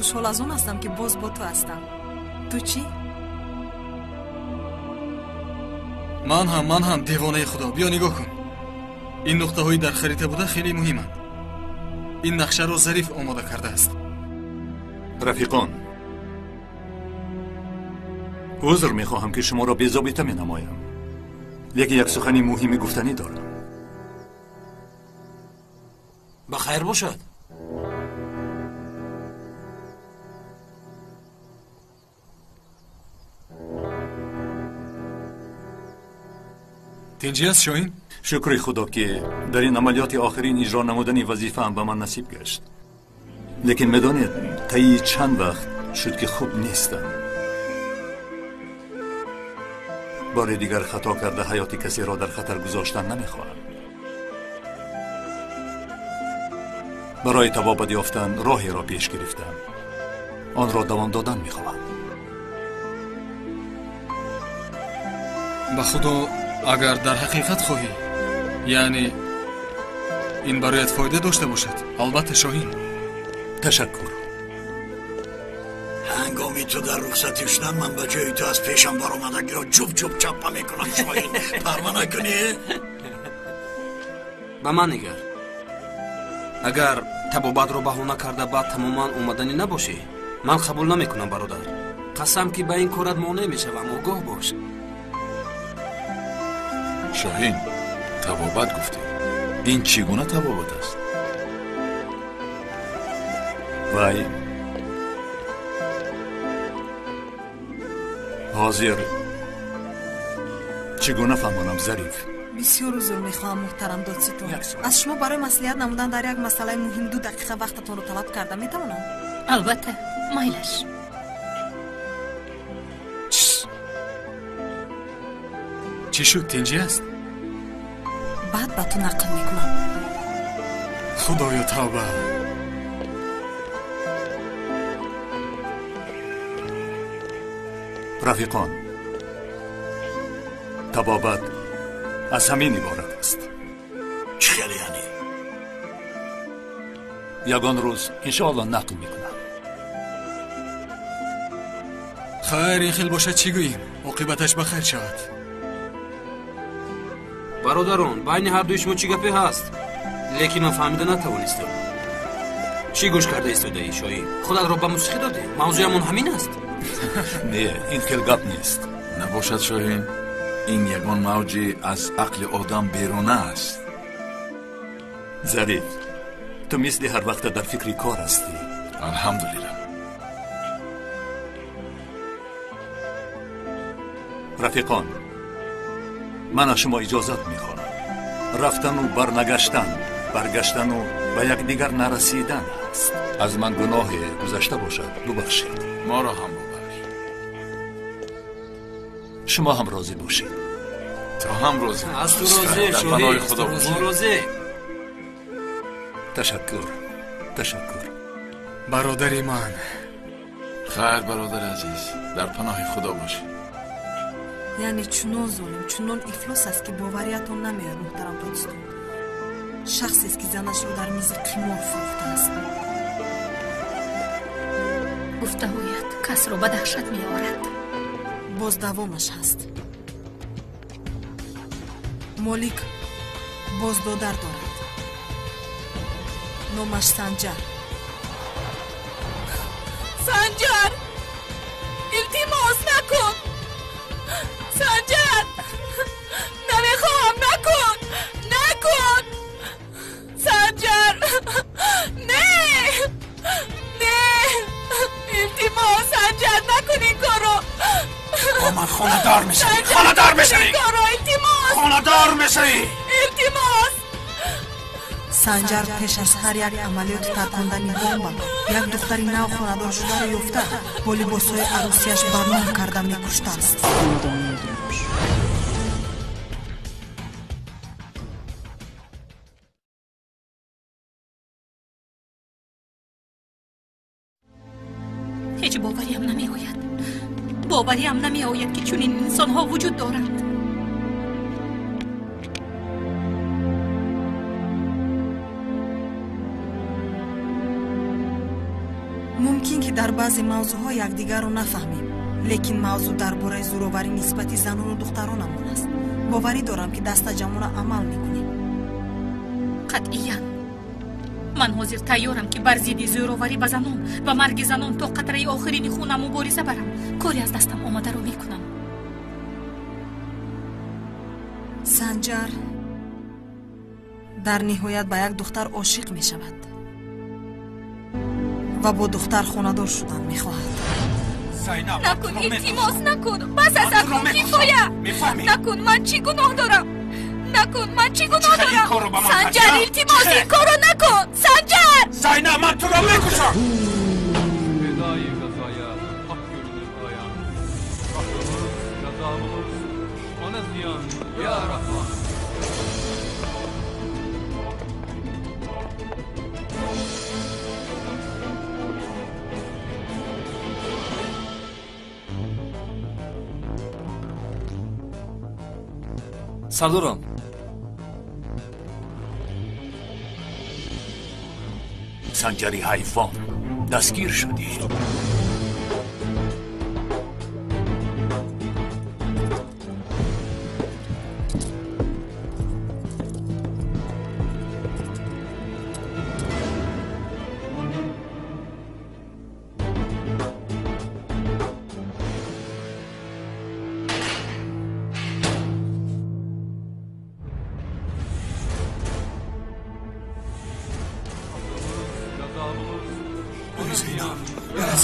Хушҳол аз он ҳастам, ки боз бо ту ҳастам. Ту чӣ? Ман ҳам девонаи худо. Биё нигоҳ кун. Ин нуқтаҳои дар харита буда хеле муҳиманд. Ин нақшаро Зариф омода кардааст. Рафиқон, узр мехоҳам, ки шуморо безобита менамоям, лекин як сухани муҳими гуфтанӣ дорам. Ба хайр бошад. Тинҷӣ аст, Шоҳин? Шукри худо, ки дар ин амалиёти охирин иҷро намудани вазифаам ба ман насиб гашт. Лекин медонед, таи чанд вақт шуд, ки хуб нестам. Бори дигар хато карда ҳаёти касеро дар хатар гузоштан намехоҳам. Барои табобат ёфтан роҳеро пеш гирифтам. Онро давом додан мехоҳам. Ба худо, агар дар ҳақиқат хоҳӣ, яъне ин бароят фоида дошта бошад, албатта, Шоҳин. Ташаккур. Ҳангоми ту дар рухсатӣ шудан, ман ба ҷои ту аз пешам баромадагиро ҷуб-ҷуб чаппа мекунам, Шоҳин. Парва накунӣ? Ба ман нигар. Агар табобатро баҳона карда баъд тамоман омаданӣ набошӣ, ман қабул намекунам, бародар. Қасам, ки ба ин корат монеъ мешавам, огоҳ бош. Шоҳин, табобат гуфтӣ. Ин чӣ гуна табобат аст? Вай, ҳозир чӣ гуна фаҳмонам, Зариф? Бисёр узр мехоҳам, муҳтарам додситон. Аз шумо барои маслиҳат намудан дар як масъалаи муҳим 2 дақиқа вақтатонро талаб карда метавонам? Албатта, майлаш. Чӣ шуд, тинҷӣ аст? Баъд ба ту нақл мекунам. Худоё, тавба! Рафиқон, табобат аз ҳамин иборат аст. Чӣ хел яъне? Ягон рӯз иншоалло нақл мекунам. Хайр, ин хел бошад, чӣ гӯем? Оқибаташ ба хайр шавад. Бародарон, байни ҳардуи шумо чӣ гапе ҳаст? Лекин ман фаҳмида натавонистам. Чӣ гӯш карда истодаӣ, Шоҳин? Худатро ба мусиқӣ додӣ? Мавзӯямон ҳамин аст? Не, ин хел гап нест. Набошад, Шоҳин. Ин ягон мавҷи аз ақли одам беруна аст. Зариф, ту мисли ҳар вақта дар фикри кор ҳастӣ. Алҳамдулилла. Рафиқон, ман аз шумо иҷозат мехоҳам. Рафтану барнагаштан, баргаштану ба якдигар нарасидан аст. Аз ман гуноҳе гузашта бошад, бубахшед. Моро ҳам бубахш. Шумо ҳам розӣ бошед. Ту ҳам розӣ. Аз ту розӣ, Шоҳин. Худо розӣ. Ташаккур, ташаккур. Бародари ман. Хайр, бародари азиз, дар паноҳи худо бошӣ. Яъне чунон золим, чунон ифлос аст, ки бовариятон намеояд, муҳтарам додстон. Шахсест, ки занашро дар мизи қимор фурӯхтааст. Гуфтаҳоят касро ба даҳшат меорад. Боз давомаш ҳаст. Молик боз додар дорад. Номаш Санҷар. Санҷар! Илтимос, накун! Санҷар! Намехоҳам, накун! Накун! Санҷар! Не! Не! Илтимос, Санҷар, накун ин корро! Бо ман хонадор мешавӣ! Хонадор мешавӣ! Илтимос! Хонадор мешавӣ! Илтимос! Санҷар пеш аз ҳар як амалиёти таркондани бомба як духтари нав хонадор шударо ёфта бо либосҳои арӯсияш барном карда мекуштааст. Ҳеҷ бовариам намеояд. Бовариам намеояд, ки чунин инсонҳо вуҷуд доранд. Мумкин ки дар баъзе мавзӯъҳо якдигарро нафаҳмем, лекин мавзӯъ дар бораи зӯроварӣ нисбати занону духтаронамон аст. Боварӣ дорам, ки дастаҷамъона амал мекунем. Қатъиян ман ҳозир тайёрам, ки бар зидди зӯроварӣ ба занон ва марги занон то қатраи охирини хунам мубориза барам. Кори аз дастам омадаро мекунам. Санҷар дар ниҳоят ба як духтар ошиқ мешавад ва бо духтар хонадор шудан мехоҳад. Накун, илтимос, накун, бас аст акнун, кифоя. Накун, ман чӣ гуноҳ дорам? Накун, ман чӣ гуноҳ дорам? Санҷар, илтимос, ин корро накун. Санҷар! Зайнаб, ман туро мекушам. Сардорам, Санҷари ҳайвон, дастгир шудӣ.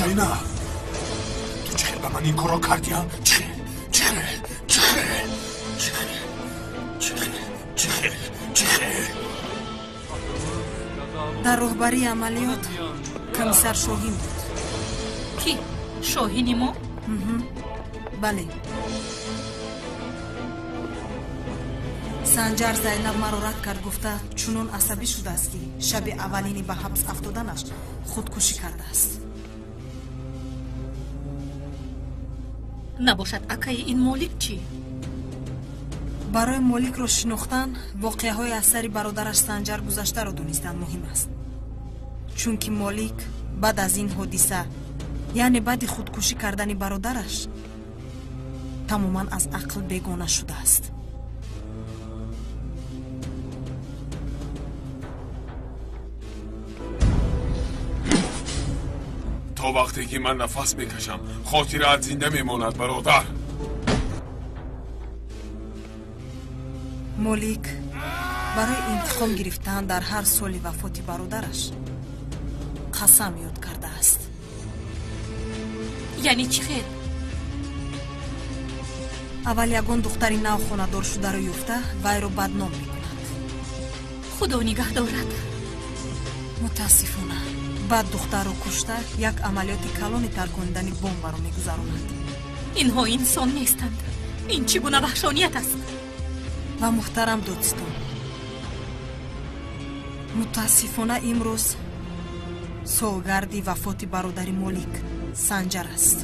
Зайнаб, ту чӣ хел ба ман ин корро кардӣ? Чӣ хел? Чӣ хел? Чӣ хел? Чӣ хел? Чӣ хел? Чӣ хел? Дар роҳбарии амалиёт комиссар Шоҳин буд. Кӣ? Шоҳини мо? Бале. Санҷар Зайнаб маро рад кард гуфта чунон асабӣ шудааст, ки шаби аввалини ба ҳабс афтоданаш худкушӣ кардааст. Набошад акаи ин Молик чӣ? Барои Моликро шинохтан воқеаҳои аз сари бародараш Санҷар гузаштаро донистан муҳим аст, чунки Молик баъд аз ин ҳодиса, яъне баъди худкушӣ кардани бародараш, тамоман аз ақл бегона шудааст. То вақте ки ман нафас мекашам, хотираат зинда мемонад, бародар. Молик барои интиқом гирифтан дар ҳар соли вафоти бародараш қасам ёд кардааст. Яъне чӣ хел? Аввал ягон духтари нав хонадор шударо ёфта вайро бадном мекунад. Худо нигаҳ дорад. Мутаассифона, баъд духтарро кушта як амалиёти калони тарконидани бомбаро мегузаронад. Инҳо инсон нестанд. Ин чӣ гуна ваҳшоният аст? Ва муҳтарам додстон, мутаассифона имрӯз солгарди вафоти бародари Молик Санҷар аст.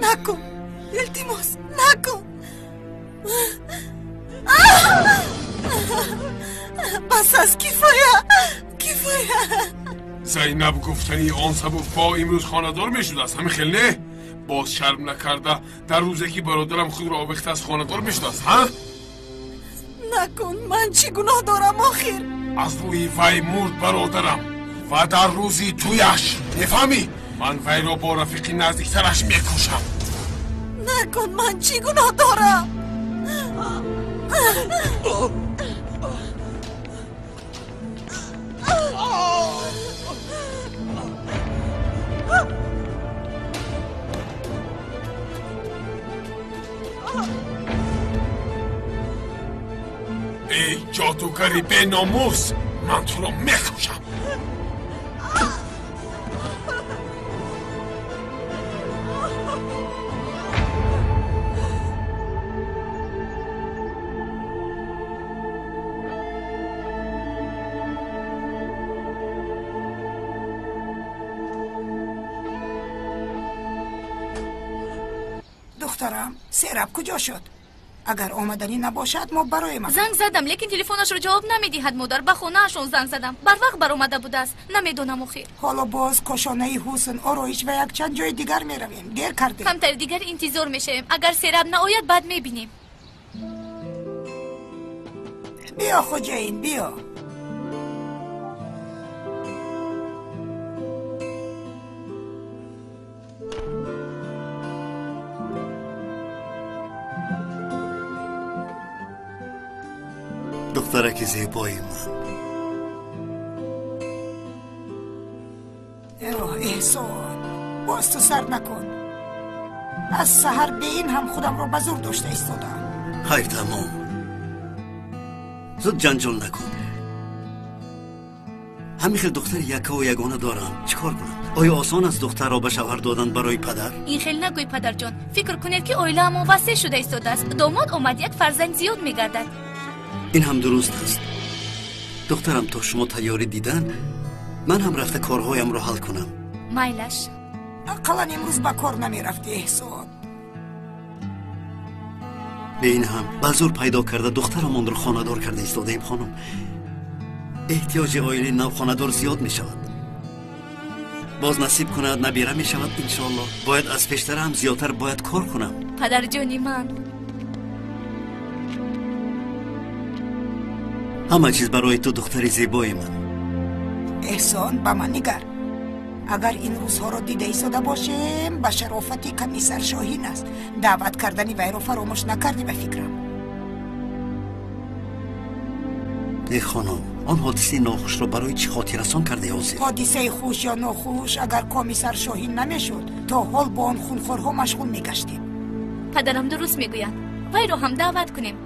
Накун, илтимос, накун. Бас аст, кифоя, кифоя. Зайнаб гуфтани он сабаб имрӯз хонадор мешудааст, ҳамин хел не? Боз шарм накарда дар рӯзе ки бародарам худро овехта аз хонадор мешудааст, ҳа? Накун, ман чӣ гуноҳ дорам охир? Аз рӯи вай мурд бародарам ва дар рӯзи туяш, мефаҳмӣ? Ман вайро бо рафиқи наздиктараш мекушам. Накун, ман чӣ гуноҳ дорам? Эй ҷодугари беномус, ман туро мекушам. Духтарам, Сераб куҷо шуд? Агар омаданӣ набошад, мо барои ма. Занг задам, лекин телефонашро ҷавоб намедиҳад, модар. Ба хонаашон занг задам. Барвақт баромада будааст. Намедонам охир. Ҳоло боз кошонаи ҳусн, ороиш ва якчанд ҷои дигар меравем. Дер кардем. Камтар дигар интизор мешавем. Агар сераб наояд, баъд мебинем. Биё, хоҷаин, биё. Духтараки зебои ман. Эҳсон, боз ту сар накун. Аз саҳар бе ин ҳам худамро ба зур дошта истодаам. Хайр, тамом. Зуд ҷанҷол накун. Ҳамин хел духтари яккаву ягона дорам. Чӣ кор кунам? Оё осон аст духтарро ба шавҳар додан барои падар? Ин хел нагӯй, падарҷон. Фикр кунед, ки оилаамон васеъ шуда истодааст. Домод омад, як фарзанд зиёд мегардад. Ин ҳам дуруст аст. Духтарам, то шумо тайёрӣ дидан, ман ҳам рафта корҳоямро ҳал кунам. Майлаш. Ақаллан имрӯз ба кор намерафти, Эҳсон. Бе ин ҳам ба зур пайдо карда духтарамонро хонадор карда истодаем, хонум. Эҳтиёҷи оилаи навхонадор зиёд мешавад. Боз насиб кунад, набира мешавад, иншоаллоҳ. Бояд аз пештара ҳам зиёдтар бояд кор кунам. Падарҷони ман. Ҳама чиз барои ту, духтари зебои ман. Эҳсон, ба ман нигар. Агар ин рӯзҳоро дида истода бошем, ба шарофати комиссар Шоҳин аст. Даъват кардани вайро фаромӯш накардӣ, ба фикрам. Э хонум, он ҳодисаи нохушро барои чӣ хотиррасон кардаи ҳозир? Ҳодисаи хуш ё нохуш, агар комиссар Шоҳин намешуд, то ҳол бо он хунхорҳо машғул мегаштем. Падарам дуруст мегӯянд. Вайро ҳам даъват кунем.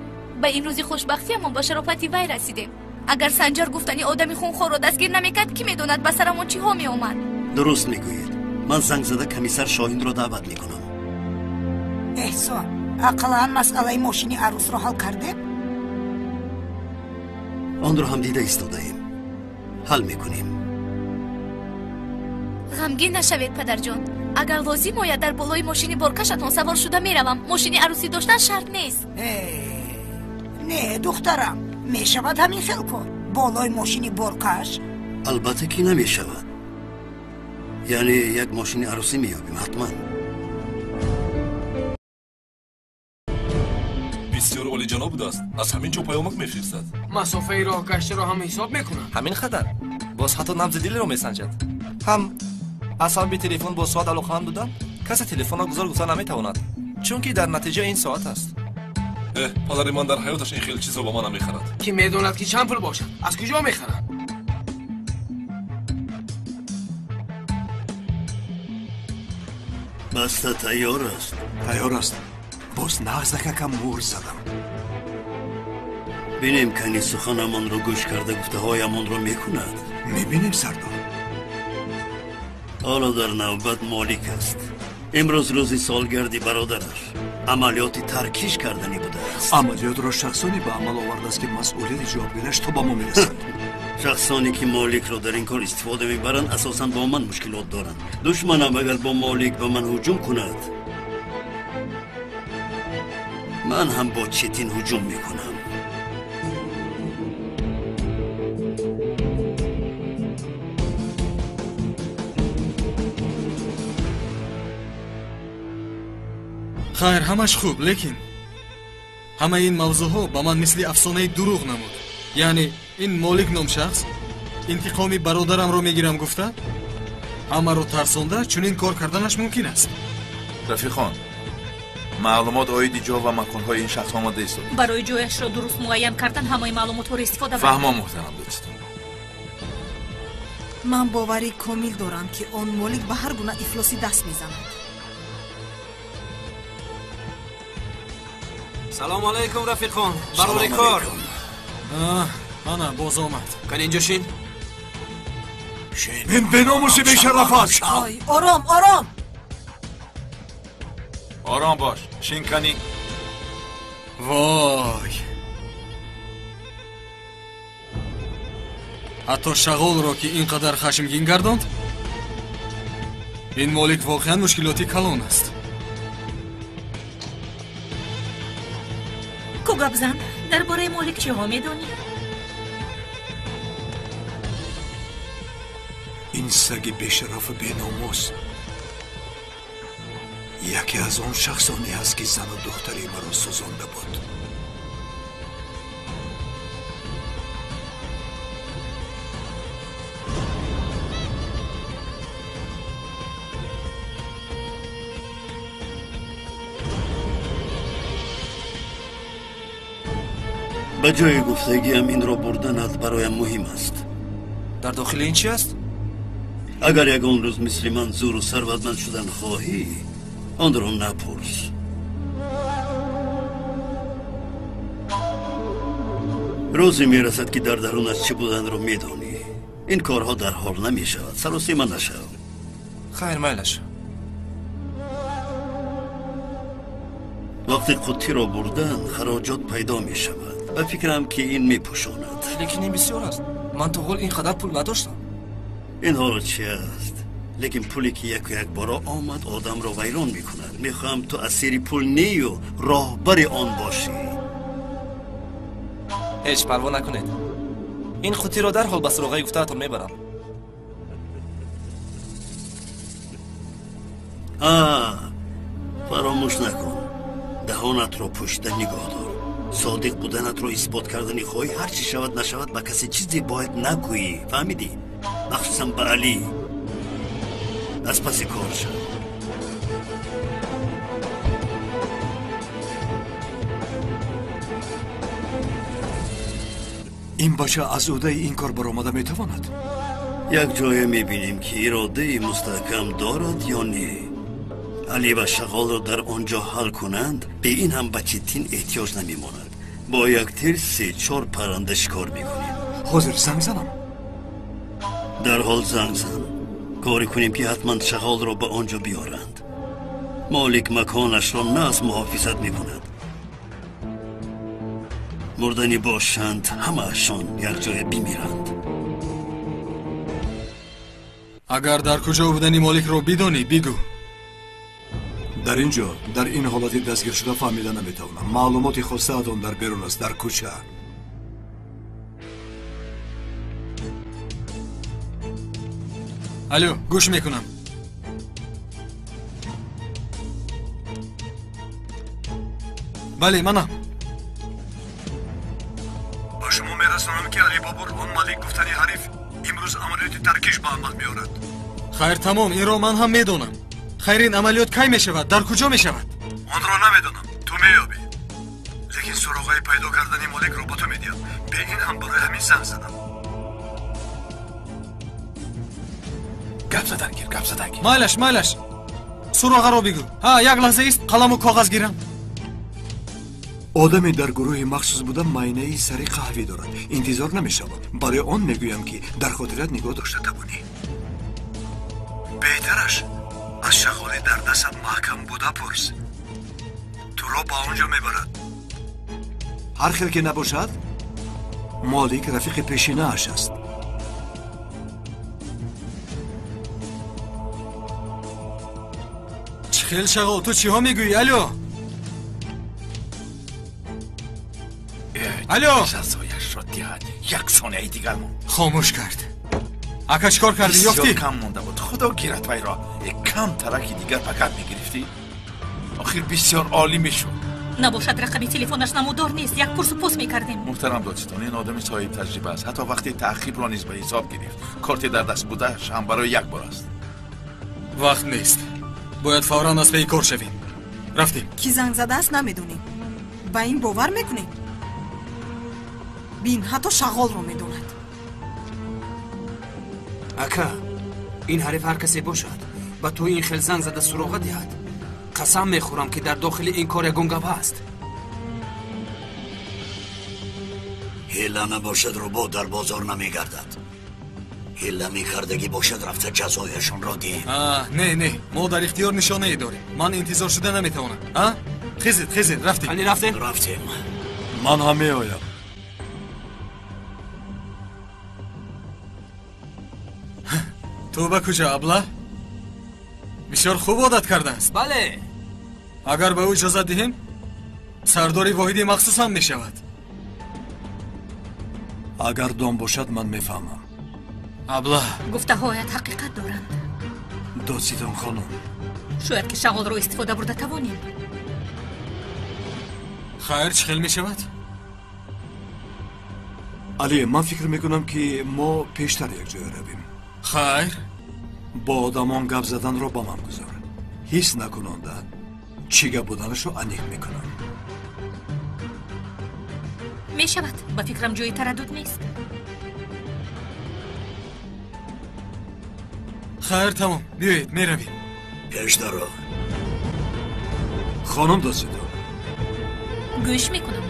Ба ин рӯзи хушбахтиамон ба шарофати вай расидем. Агар Санҷар гуфтани одами хунхорро дастгир намекард, кӣ медонад ба сарамон чиҳо меомад? Дуруст мегӯед. Ман занг зада комиссар Шоҳинро даъват мекунам. Эҳсон, ақаллан масъалаи мошини арӯсро ҳал кардем? Онро ҳам дида истодаем. Ҳал мекунем. Ғамгин нашавед, падарҷон. Агар лозим ояд, дар болои мошини боркашатон савор шуда меравам. Мошини арӯсӣ доштан шарт нест. Не, духтарам, мешавад ҳамин хел кор. Болои мошини боркаш? Албатта ки намешавад. Яъне як мошини арӯсӣ меёбем, ҳатман. Бисёр олиҷаноб будааст. Аз ҳамин ҷо паёмак мефиристад. Масофаи роҳгаштиро ҳам ҳисоб мекунад. Ҳамин қадар. Боз ҳатто набзи дилро месанҷад. Ҳам аз сабаби телефон бо соат алоқаманд будан, касе телефонро гузор гуфта наметавонад, чунки дар натиҷа ин соат аст. Падари ман дар ҳаёташ ин хел чизро ба ман намехарад. Ки медонад ки чанд пул бошад? Аз куҷо мехарад? Баста тайёр аст. Тайёр аст. Боз наздакакам мур задам. Бинем, кани суханамонро гӯш карда гуфтаҳоямонро мекунад. Мебинем, сардор. Ҳоло дар навбат Молик аст. Имрӯз рӯзи солгарди бародараш. Амалиёти таркиш карданӣ будааст. Амалиётро шахсоне ба амал овардааст, ки масъулияти ҷавобгираш то ба мо мерасад. Шахсоне ки Моликро дар ин кор истифода мебаранд, асосан бо ман мушкилот доранд. Душманам агар бо Молик ба ман ҳуҷум кунад, ман ҳам бо Четин ҳуҷум мекунам. Хайр, ҳамаш хуб, лекин ҳамаи ин мавзӯъҳо ба ман мисли афсонаи дурӯғ намуд. Яъне ин Молик ном шахс интиқоми бародарамро мегирам гуфта, ҳамаро тарсонда чунин кор карданаш мумкин аст. Рафиқон, маълумот оиди ҷо ва маконҳои ин шахс омода истод. Барои ҷояшро дуруст муайян кардан ҳамаи маълумотҳоро истифода баред. Фаҳмо, муҳтарам дӯст. Ман боварии комил дорам, ки он Молик ба ҳар гуна ифлосӣ даст мезанад. Салом алайкум, рафиқон. Барори кор. Ана боз омад. Кани инҷо шин. Ин беномуси бешараф аст. Ором, ором. Ором бош. Шин кани. Вой. Ҳатто шағолро, ки ин қадар хашмгин гардонд, ин Молик воқеан мушкилоти калон аст. Ту гап зан, дар бораи Молик чиҳо медонӣ? Ин саги бешарафу беномус яке аз он шахсоне аст, ки зану духтари маро сӯзонда буд. Ба ҷои гуфтагиам инро бурданат бароям муҳим аст. Дар дохили ин чи аст? Агар ягон рӯз мисли ман зуру сарватманд шудан хоҳӣ, онро напурс. Рӯзе мерасад, ки дар дарунаш чӣ буданро медонӣ. Ин корҳо дар ҳол намешавад, саросима нашав. Хайр, майлаш. Вақте қуттиро бурдан, хароҷот пайдо мешавад. Ба фикрам, ки ин мепӯшонад. Лекин ин бисёр аст. Ман то ҳол ин қадар пул надоштам. Ин ҳоло чи аст? Лекин пуле ки яку якбора омад, одамро вайрон мекунад. Мехоҳам ту асири пул нею роҳбари он бошӣ. Ҳеҷ парво накунед. Ин қуттиро дарҳол ба суроғаи гуфтаатон мебарам. Фаромӯш накун, даҳонатро пӯшида нигоҳ дор. Содиқ буданатро исбот кардани хоҳӣ, ҳар чӣ шавад нашавад, ба касе чизе бояд нагӯӣ. Фаҳмидӣ? Махсусан ба Алӣ. Аз паси кор шав. Ин бача аз ӯҳдаи ин кор баромада метавонад? Як ҷое мебинем, ки иродаи мустаҳкам дорад ё не. Али ва шағолро дар он ҷо ҳал кунанд, бе ин ҳам ба Читин эҳтиёҷ намемонад. Бо як тир се-чор парранда шикор мекунем. Ҳозир занг занам. Дарҳол занг зан. Коре кунем, ки ҳатман шағолро ба он ҷо биёранд. Молик маконашро нағз муҳофизат мекунад. Мурданӣ бошанд, ҳамаашон якҷоя бимиранд. Агар дар куҷо будани Моликро бидонӣ, бигӯ. Дар ин ҷо, дар ин ҳолати дастгиршуда фаҳмида наметавонам. Маълумоти хостаатон дар берун аст, дар кӯча. Алло, гӯш мекунам. Бале, манам. Ба шумо мерасонам, ки Алибобур, он Малик гуфтани ҳариф, имрӯз амалиёти таркиш ба амал меорад. Хайр, тамом, инро ман ҳам медонам. Хайр, ин амалиёт кай мешавад? Дар куҷо мешавад? Онро намедонам, ту меёбӣ. Лекин суроғаи пайдо кардани Моликро ба ту медиҳам. Бе ин ҳам барои ҳамин занг задам. Гап задан гир, гап задан гир. Майлаш, майлаш. Суроғаро бигӯ. Ҳа, як лаҳза ист, қаламу коғаз гирам. Одаме дар гурӯҳи махсус буда майнаи сари қаҳвӣ дорад. Интизор намешавам. Барои он мегӯям, ки дар хотират нигоҳ дошта тавонӣ. Беҳтараш аз шағоли дар дастат маҳкам буда пурс. Туро ба он ҷо мебарад. Ҳар хел ки набошад, Молик рафиқи пешинааш аст. Чӣ хел шағол? Ту чиҳо мегӯӣ? Алло, алло! Ҷазояшро диҳад. Як сонияи дигар монд. Хомӯш кард. Ака, чӣ кор кардӣ? Ёфтӣ? Кам монда буд. Худо гирад вайро. Кам тараки дигар ба гап мегирифтӣ, охир бисёр олӣ мешуд. Набошад, рақами телефонаш намудор нест. Як пурсу пус мекардем. Муҳтарам додситон, ин одами соҳиб таҷриба аст. Ҳатто вақти таъқибро низ ба ҳисоб гирифт. Корти дар даст будааш ҳам барои як бор аст. Вақт нест, бояд фавран аз паи кор шавем. Рафтем. Кӣ занг задааст, намедонем. Ба ин бовар мекунем? Бин, ҳатто шағолро медонад. Ака, ин ҳариф ҳар касе бошад, ба ту ин хел занг зада суроға диҳад, қасам мехӯрам, ки дар дохили ин кор ягон гап ҳаст. Ҳила набошад, рӯбоҳ дар бозор намегардад. Ҳила мекардагӣ бошад, рафта ҷазояшонро диҳем. Не, не, мо дар ихтиёр нишонае дорем. Ман интизор шуда наметавонам. А, хезед, хезед, рафтем. Ани, рафтем. Рафтем. Ман ҳам меоям. Ту ба куҷо, абла? Бисёр хуб одат кардааст. Бале. Агар ба ӯ иҷозат диҳем, Сардори воҳиди махсус ҳам мешавад. Агар дом бошад, ман мефаҳмам. Абла, гуфтаҳоят ҳақиқат доранд. Додситон хонум, шояд ки шағолро истифода бурда тавонем. Хайр, чӣ хел мешавад? Али, ман фикр мекунам, ки мо пештар якҷоя равем. Хайр, бо одамон гап заданро ба ман гузор. Ҳис накунонда чӣ гап буданашро аниқ мекунам. Мешавад, ба фикрам ҷои тараддуд нест. Хайр, тамом, биёед, меравем. Пешдаро. Хонум додситон, гӯш мекунам.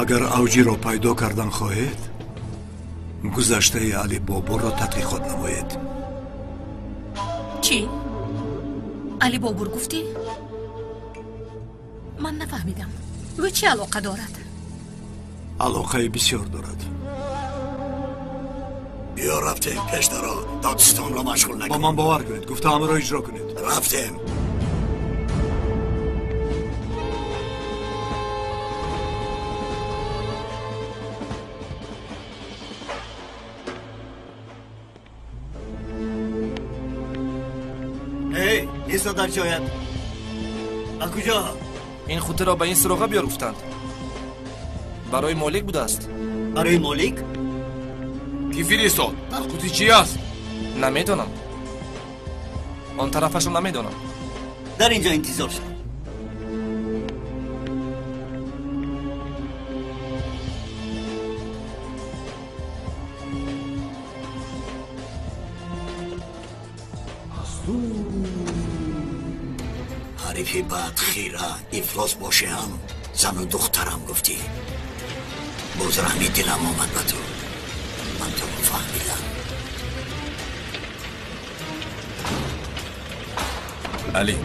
Агар авҷиро пайдо кардан хоҳед, гузаштаи Алибобурро тадқиқот намоед. Чӣ? Алибобур гуфтӣ? Ман нафаҳмидам. Ӯ чӣ алоқа дорад? Алоқаи бисёр дорад. Биё, рафтем, пештаро. Додситонро машғул накун. Ба ман бовар кунед, гуфтаамро иҷро кунед. Рафтем. Исто дар ҷоят. Ба куҷо? Ин хутиро ба ин суроға биёр гуфтанд. Барои Молик будааст. Барои Молик? Кӣ фиристод? Дар қутӣ чӣ аст? Намедонам. Он тарафашро намедонам. Дар инҷо интизор шав. Ҳарифи бад, хира, ифлос боше ҳам зану духтарам гуфтӣ. Боз раҳми дилам омад ба ту. Ман туро фаҳмидам. Али,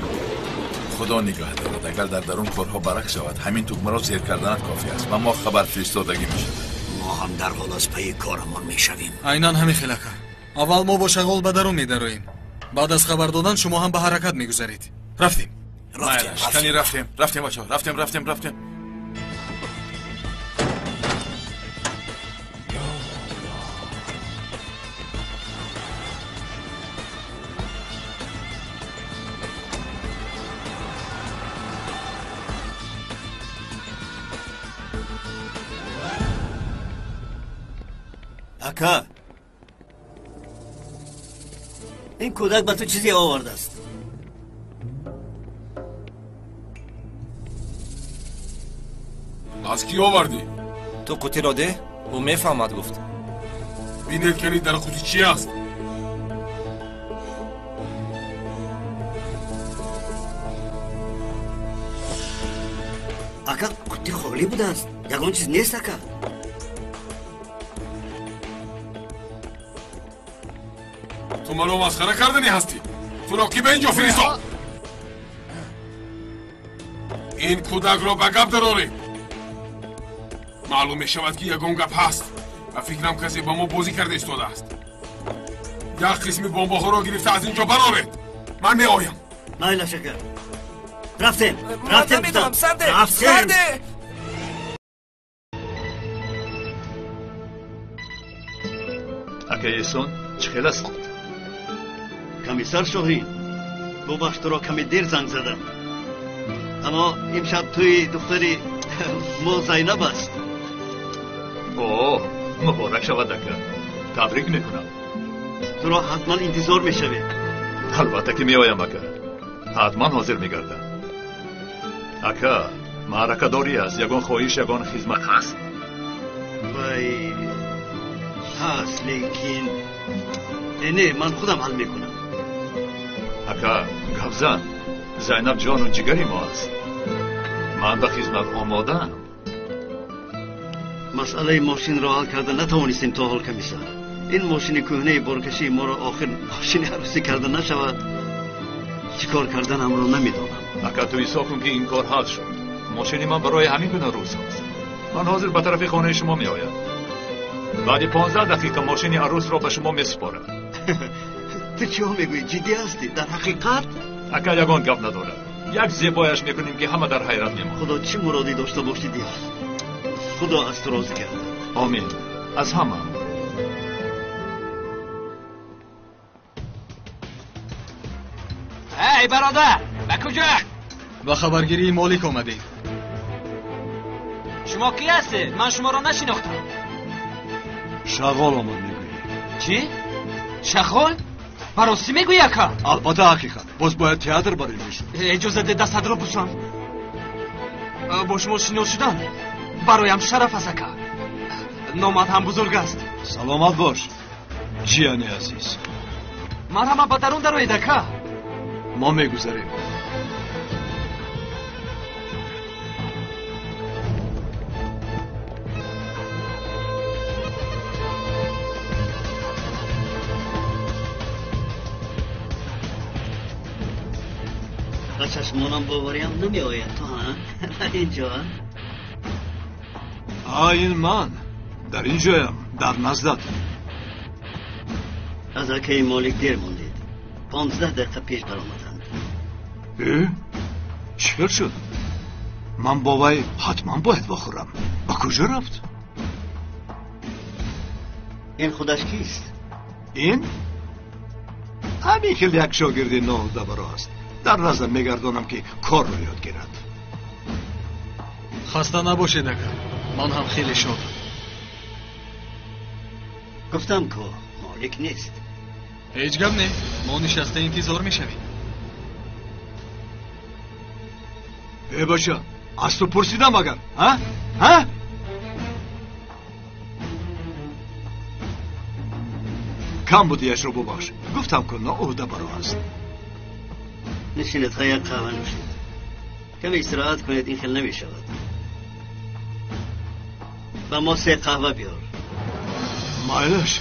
худо нигаҳ дорад, агар дар дарун корҳо барак шавад, ҳамин тугмаро зер карданат кофӣ аст ва мо хабар фиристодагӣ мешавад. Мо ҳам дарҳол аз пайи корамон мешавем. Айнан ҳамин хел, ака. Аввал мо бо шағол ба дарун медароем. Баъд аз хабар додан шумо ҳам ба ҳаракат мегузаред. Рафтем. Рафтем, рафтем, рафтем, рафтем, бачаҳо, рафтем, рафтем, рафтем. Ака, ин кӯдак ба ту чизе овардааст. Аз кӣ овардӣ? Ту қутиро деҳ, ӯ мефаҳмад, гуфт. Бинед, кани дар қутӣ чӣ аст? Ака, қутӣ холӣ будааст. Ягон чиз нест, ака. Ту маро масхара карданӣ ҳастӣ? Туро кӣ ба ин ҷо фиристод? Ин кӯдакро ба гап дароред. Маълум мешавад, ки ягон гап ҳаст. Ба фикрам, касе ба мо бозӣ карда истодааст. Як қисми бомбаҳоро гирифта аз ин ҷо бароред. Ман меоям. Майлаш, ака. Рафтем, рафтем, намедонам. Сарде, рафтем. Сарде! Ака Эҳсон, чӣ хел аст? Комиссар Шоҳин, бубахш, туро каме дер занг задам. Аммо имшаб тӯи духтари мо Зайнаб аст. О, муборак шавад, ака. Табрик мекунам. Туро ҳатман интизор мешавем. Албатта ки меоям, ака. Ҳатман ҳозир мегардам. Ака, маъракадорӣ аст, ягон хоҳиш, ягон хизмат ҳаст? Вай, ҳаст, лекин не, ман худам ҳал мекунам. Ака, гапзан, Зайнаб ҷону ҷигари мо аст. Ман ба хизмат омодаам. Масъалаи мошинро ҳал карда натавонистем то ҳол, комиссар. Ин мошини кӯҳнаи боркашии моро охир мошини арӯсӣ карда нашавад. Чӣ кор карданамро намедонам. Ака, ту ҳисоб кун, ки ин кор ҳал шуд. Мошини ман барои ҳамин гуна рӯзҳост. Ман ҳозир ба тарафи хонаи шумо меоям. Баъди 15 дақиқа мошини арӯсро ба шумо месупорам. Ту чиҳо мегӯӣ? Ҷиддӣ ҳастӣ? Дар ҳақиқат? Ака, ягон гап надорад. Як зебояш мекунем, ки ҳама дар ҳайрат мемонад. Худо чӣ муродӣ дошта бошӣ диҳад. Худо аз ту розӣ гардад. Омин. Аз ҳама. Эй бародар, ба куҷо? Ба хабаргирии Молик омадем. Шумо кӣ ҳастед? Ман шуморо нашинохтам. Шағол омад мегӯӣ. Чӣ? Шағол? Ба ростӣ мегӯӣ, ака? Албатта ҳақиқат. Боз бояд театр барои мешуд. Иҷоза де дастатро бусам. Бо шумо шинос шудан бароям шараф аст, ака. Номат ҳам бузург аст. Саломат бош, ҷияни азиз. Марҳамат, ба дарун дароед, ака. Мо мегузарем. Ба чашмонам бовариам намеояд. Ту дар инҷо? Ин ман дар инҷоям, дар наздат. Аз акаи Молик дер мондед. 15 дақиқа пеш баромаданд. Чӣ хел шуд? Ман бо вай ҳатман бояд вохӯрам. Ба куҷо рафт? Ин худаш кист? Ин ҳамин хел як шогирди ноҳудабаро аст. Дар наздам мегардонам, ки корро ёд гирад. Хаста набошед, ака. Ман ҳам хеле шодам. Гуфтам ку Молик нест. Ҳеҷ гап не, мо нишаста интизор мешавем. Э бача, аз ту пурсидам агар, ҳа? Ҳа? Кам будиашро бубахш. Гуфтам ку ноуҳдабаро аст. Нишинед, як қаҳва нӯшед. Каме истироҳат кунед, ин хел намешавад. Ба мо 3 қаҳва биёр. Майлаш,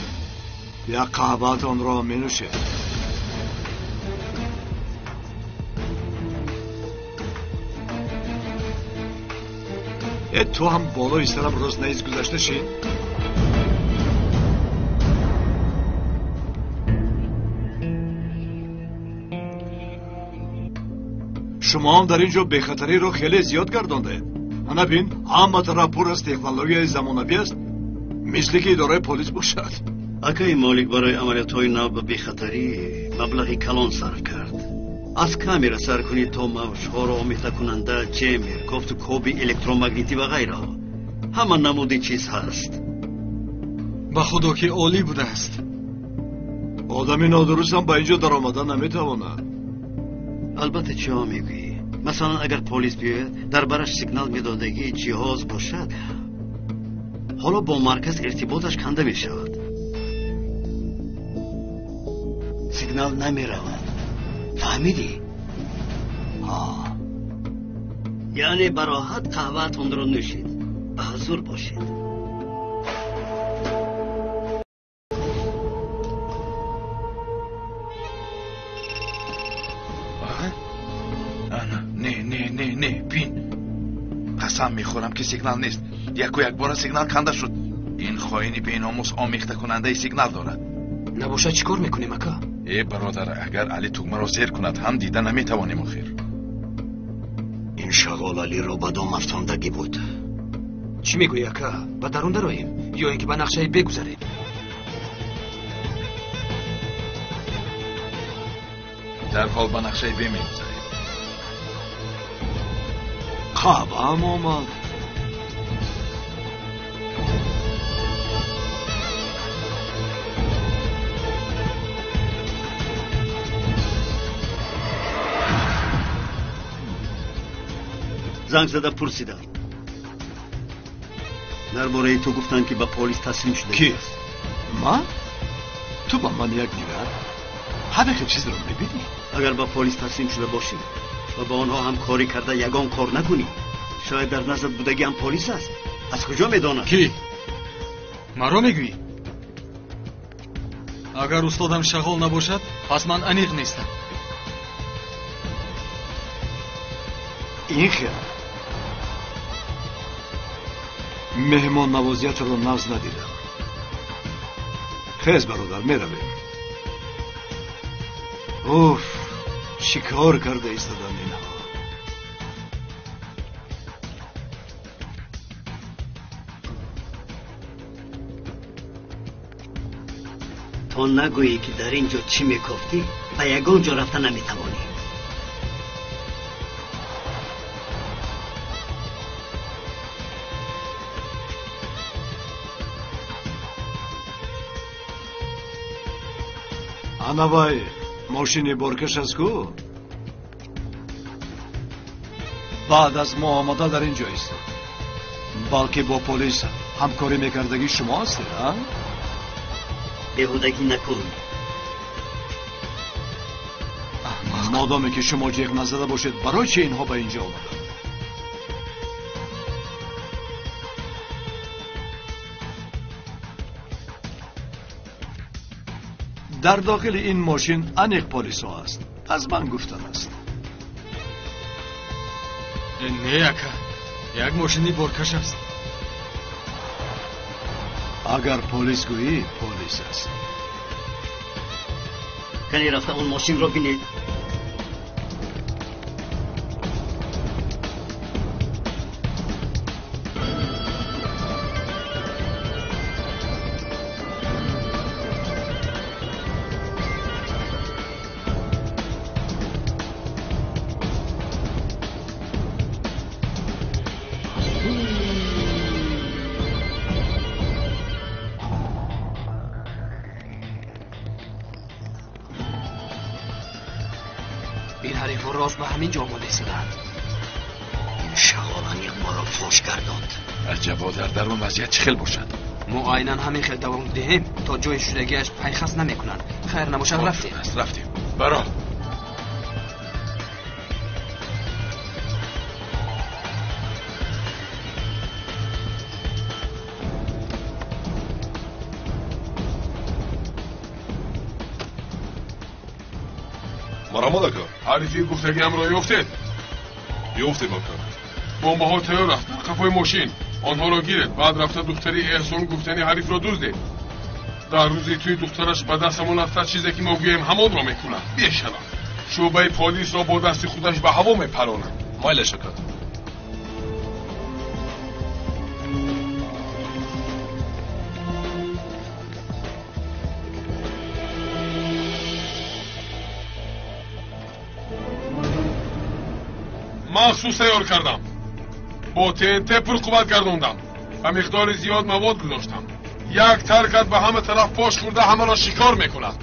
як қаҳваатонро менӯшед. Э, ту ҳам болои сарам рост наиз гузашта шин. Шумоам дар ин ҷо бехатариро хеле зиёд гардондаед. Ана бин, ҳама тараф пур аз технологияи замонавӣ аст, мисли ки идораи полис бошад. Акаи Молик барои амалиётҳои нав ба бехатарӣ маблағи калон сарф кард. Аз камера сар кунед то мавҷҳоро омехтакунанда, ҷемер, кофту коби электромагнитӣ ва ғайраҳо. Ҳама намуди чиз ҳаст. Ба худо ки олӣ будааст. Одами нодурустам ба ин ҷо даромада наметавонад. Албатта, чиҳо мегӯӣ? Масалан, агар полис биёяд, дар бараш сигнал медодагии ҷиҳоз бошад, ҳоло бо марказ иртиботаш канда мешавад. Сигнал намеравад. Фаҳмидӣ? Яъне бароҳат қаҳваатонро нӯшед, ба ҳузур бошед. Не, не, не, не, бин. Қасам мехӯрам, ки сигнал нест. Яку якбора сигнал канда шуд. Ин хоини беномус омехтакунандаи сигнал дорад. Набошад, чӣ кор мекунем, ака? Э бародар, агар Али тугмаро зер кунад, ҳам дида наметавонем охир. Ин шағол Алиро ба дом афтондагӣ буд. Чӣ мегӯӣ, ака? Ба дарун дароем ё ин ки ба нақшаи бегузарем? Дарҳол ба нақшаи бе мегузарем. Қаҳваам омад. Занг зада пурсидам. Дар бораи ту гуфтанд, ки ба полис таслим шуда. Ки? Ман? Ту ба ман як нигар. Ҳамин хел чизро мебинӣ? Агар ба полис таслим шуда бошӣ ва ба онҳо ҳамкорӣ карда ягон кор накунӣ, шояд дар наздат будагӣ ҳам полис аст. Аз куҷо медонад? Ки? Маро мегӯӣ? Агар устодам шағол набошад, пас ман аниқ нестам. Ин хел. Меҳмоннавозиятро нағз надидам. Хез бародар, меравем. Уф, чӣ кор карда истоданд инҳо? То нагӯӣ, ки дар ин ҷо чӣ мекофтӣ, ба ягон ҷо рафта наметавонӣ. Ана вай мошини боркаш аст ку? Баъд аз мо омода дар ин ҷо истод. Балки бо полис ҳамкорӣ мекардагӣ шумо ҳастед, а? Беҳудагӣ накун. Модоме ки шумо ҷеғ назада бошед, барои чи инҳо ба ин ҷо омаданд? Дар дохили ин мошин аниқ полисҳо аст. Аз ман гуфтан аст. Не, ака, як мошини боркаш аст. Агар полис гӯӣ, полис аст. Кани рафта он мошинро бинед. Ин ҳарифҳо рост ба ҳамин ҷо омода истодаанд. Ин шағол аниқ моро фош гардонд. Аҷабо, дар дарун вазъият чӣ хел бошад? Мо айнан ҳамин хел давом диҳем, то ҷои шудагиаш пайхас намекунанд. Хайр набошад, рафтем. Рафтем. Баро. Марамад ака. Ҳарифи гуфтагиамро ёфтед? Ёфтем ака. Бомбаҳо тайёр аст дар қафои мошин. Онҳоро гиред, баъд рафта духтари Эҳсон гуфтани ҳарифро дуздед. Дар рӯзи тӯи духтараш ба дастамон афтад, чизе ки мо гӯем ҳамонро мекунад. Бешарам. Шӯъбаи полисро бо дасти худаш ба ҳаво мепаронад. Майлаш ака. Махсус тайёр кардам. Бо ТНТ пурқувват гардондам ва миқдори зиёд мавод гузоштам. Як таркат ба ҳама тараф пош хӯрда ҳамаро шикор мекунад.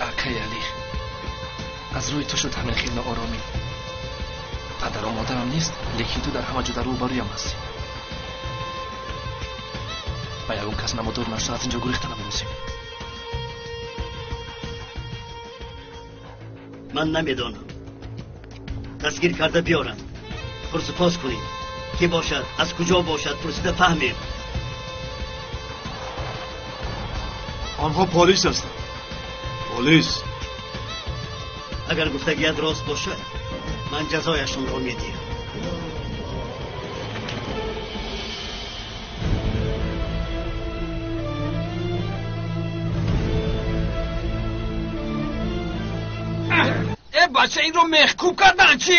Акай Али, аз рӯи ту шуд ҳамин хел нооромӣ. Падару модарам нест, лекин ту дар ҳама ҷо дар рӯбарӯям ҳастӣ. Ба ягон кас намодор нашуда аз инҷо гурехта намерасем. Ман намедонам. Дастгир карда биёранд. Пурсупос кунем. Ки бошад, аз куҷо бошад, пурсида фаҳмем. Онҳо полис ҳастанд. Полис. Агар гуфтагият рост бошад, ман ҷазояшонро медиҳам. Э, бача, инро мехкӯб кардан чи?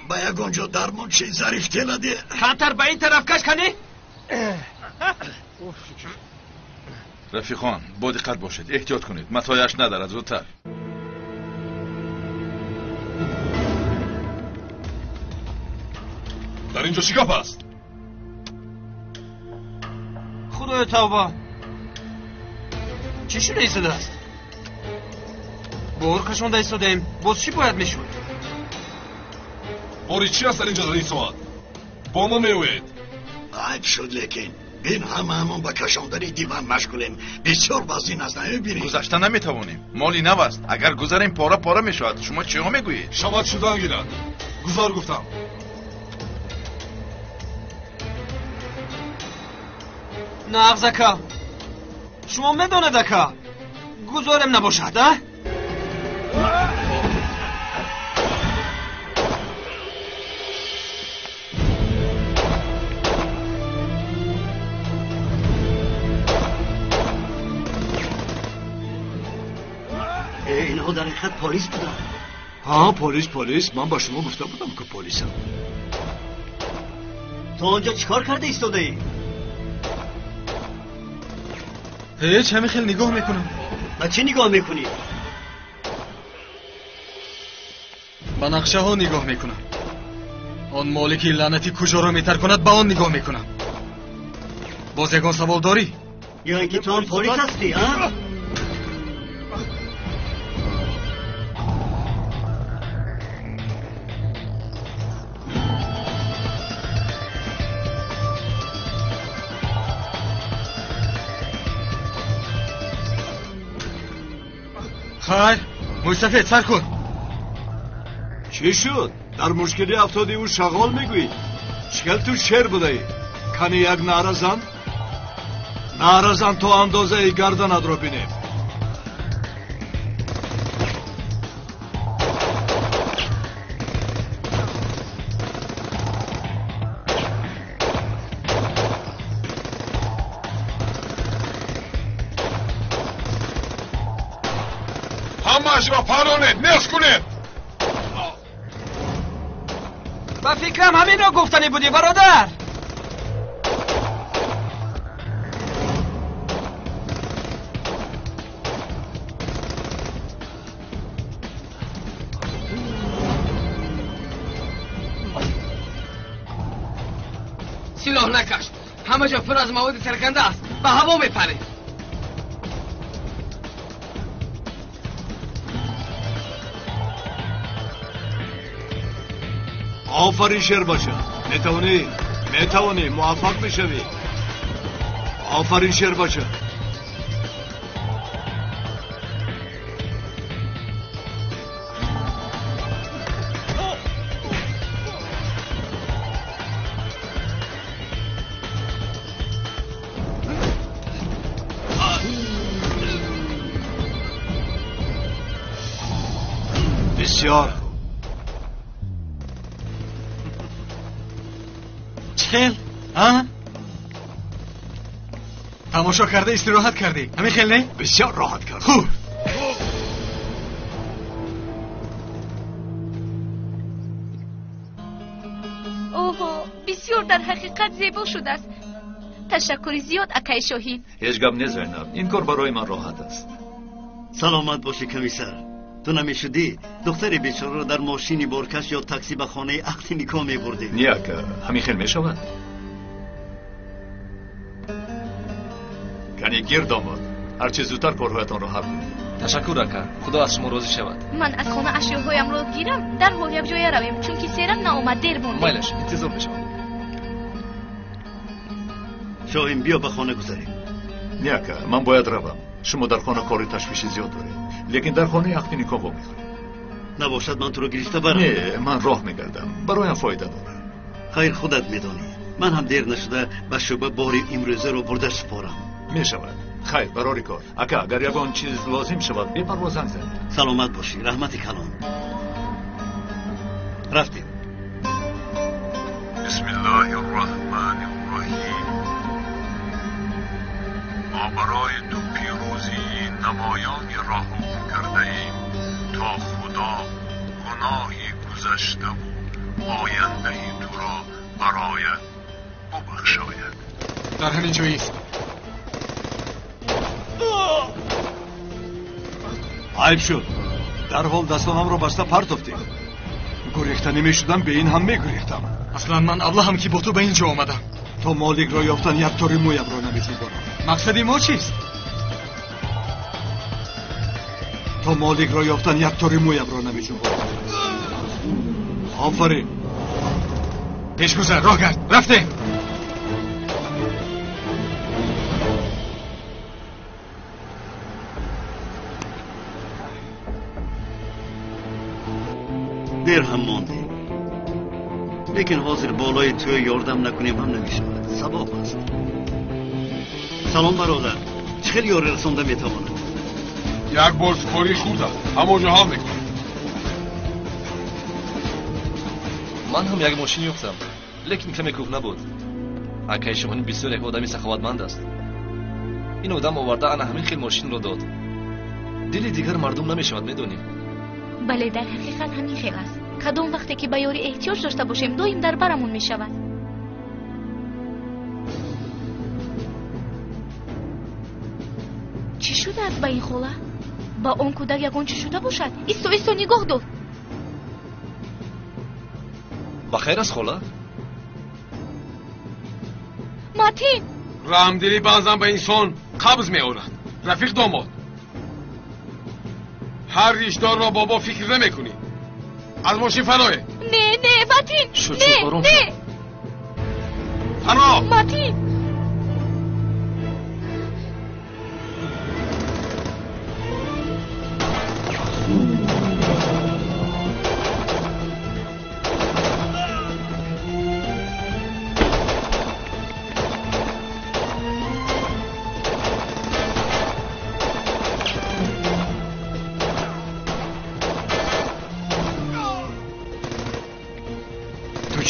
Ба ягон ҷо дармон чи зариф теладе. Камтар ба ин тараф каш канӣ. Рафиқон, бо диққат бошед, эҳтиёт кунед, матояш надарад, зудтар. Дар ин ҷо чӣ гап аст? Худоё тавба, чӣ шуда истодааст? Бор кашонда истодаем, боз чӣ бояд мешуд? Бори чӣ аст дар ин ҷо дар ин соат? Бо мо меоед. Айб шуд, лекин Бин, ҳамаамон ба кашондани диван машғулем. Бисёр вазин аст, намебинӣ? Гузашта наметавонем. Моли нав аст. Агар гузарем, пора пора мешавад. Шумо чиҳо мегӯед? Шавад шудан гирад. Гузар гуфтам. Нағз ака. Шумо медонед ака. Гузорем набошад, а? Инҳо дар ҳақиқат полис буданд. Ҳа, полис, полис. Ман ба шумо гуфта будам, ки полисам. Ту он ҷо чӣ кор карда истодаӣ? Ҳеҷ, ҳамин хел нигоҳ мекунам. Ба чӣ нигоҳ мекунӣ? Ба нақшаҳо нигоҳ мекунам. Он молики лаънатӣ куҷоро метарконад, ба он нигоҳ мекунам. Боз ягон савол дорӣ? Ё ин ки ту ҳам полис ҳастӣ, а? Хайр, мӯйсафед, сар кун. Чӣ шуд? Дар мушкилӣ афтодиву шағол мегӯӣ? Чӣ хел ту шер будаӣ? Кани як наъра зан? Наъра зан то андозаи гарданатро бинем. Ҳамаашро паронед, нес кунед. Ба фикрам ҳаминро гуфтанӣ будӣ, бародар. Силоҳ накаш. Ҳама ҷо пур аз маводи тарканда аст. Ба ҳаво мепаред. Офарин шербача. Метавонӣ, метавонӣ, муваффақ мешавӣ. Офарин шербача. Бисёр Чӣ хел? А? Тамошо карда истироҳат кардӣ. Ҳамин хел не? Бисёр роҳат кардам. Хуб. Оҳо, бисёр дар ҳақиқат зебо шудааст. Ташаккури зиёд, акаи Шоҳин. Ҳеҷ гап не, Зайнаб. Ин кор барои ман роҳат аст. Саломат бошӣ, комиссар. Ту намешудӣ, духтари бечораро дар мошини боркаш ё такси ба хонаи ақди никоҳ мебурдӣ. Не, ака, ҳамин хел мешавад. Кани гир, домод. Ҳарчи зудтар корҳоятонро ҳал кунед. Ташаккур, ака. Худо аз шумо розӣ шавад. Ман аз хона ашёҳоямро гирам, дарҳол якҷоя равем, чунки серам наомад, дер мондем. Майлаш, интизор мешавам. Шоҳин, биё ба хона гузарем. Не, ака, ман бояд равам. Шумо дар хона кори ташвиши зиёд доред. Лекин дар хонаи ақди никоҳ вомехӯрем. Набошад, ман туро гирифта барам. Не, ман роҳ мегардам. Бароям фоида дорад. Хайр, худат медонӣ. Ман ҳам дер нашуда ба шӯъба бори имрӯзаро бурда супорам. Мешавад. Хайр, барори кор. Ака, агар ягон чиз лозим шавад, бепарво занг занед. Саломат бошӣ, раҳмати калон. Рафтем. Бисмиллоҳи рраҳмани рраҳим. Мо барои ту пирӯзии намоёнеро ҳукм кардаем, то Худо гуноҳи гузаштаву ояндаи туро бароят бубахшояд. Дар ҳамин ҷо ист. Айб шуд. Дарҳол дастонамро баста партофтӣ. Гурехта намешудам, бе ин ҳам мегурехтам. Аслан ман аблаҳам, ки бо ту ба ин ҷо омадам. То моликро ёфтан як тори мӯямро намеҷунбонам. Мақсади мо чист? То моликро ёфтан як тори мӯямро намеҷунбонам. Офарин. Пешгузар, роҳ гард. Рафтем. Дер ҳам мондем. Лекин ҳозир болои тӯй ёрдам накунем ҳам намешавад. Савоб аст. Салом бародар. Чӣ хел ёрӣ расонда метавонам? Як бор супорӣ хурд аст. Ҳамонҷо ҳал мекунам. Ман ҳам як мошин ёфтам, лекин каме кӯҳна буд. Акаи Шоҳин бисёр як одами саховатманд аст. Ин одам оварда ана ҳамин хел мошинро дод. Дили дигар мардум намешавад, медонӣ. Бале, дар ҳақиқат ҳамин хел аст. Кадом вақте ки ба ёрӣ эҳтиёҷ дошта бошем, доим дар барамон мешавад. Чӣ шудааст ба ин хола? Ба он кӯдак ягон чӣ шуда бошад? Исто, исто, нигоҳ дор. Ба хайр аст, хола? Матин! Раҳмдилӣ баъзан ба инсон қабз меорад. Рафиқ домод, ҳар ришдорро бобо фикр намекунӣ. Аз мошин фарое. Не, не, Матин! Не, не! Фаро! Матин!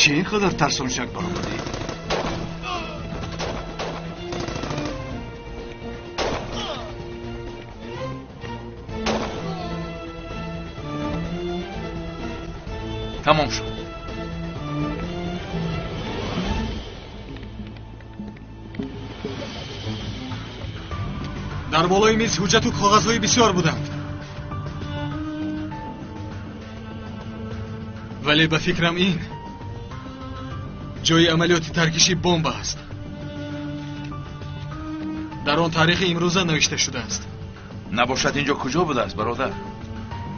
Чӣ ин қадар тарсончак баромадӣ? Тамом шуд. Дар болои миз ҳуҷҷату коғазҳои бисёр буданд. Вале ба фикрам ин ҷои амалиёти таркиши бомба аст. Дар он таърихи имрӯза навишта шудааст. Набошад инҷо куҷо будааст, бародар?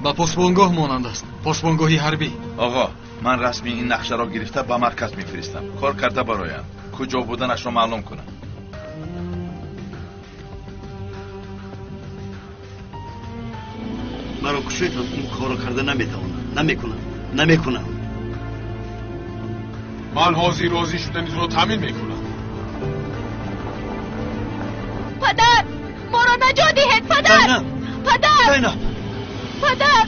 Ба посбонгоҳ монанд аст. Посбонгоҳи ҳарбӣ. Оғо, ман расми ин нақшаро гирифта ба марказ мефиристам. Кор карда бароям. Куҷо буданашро маълум кунам. Маро кушед, ин корро карда наметавонам. Намекунам. Намекунам. Ман ҳозир розӣ шуданитро таъмин мекунам. Падар, моро наҷот диҳед, падар! Падар! Зайнаб! Падар!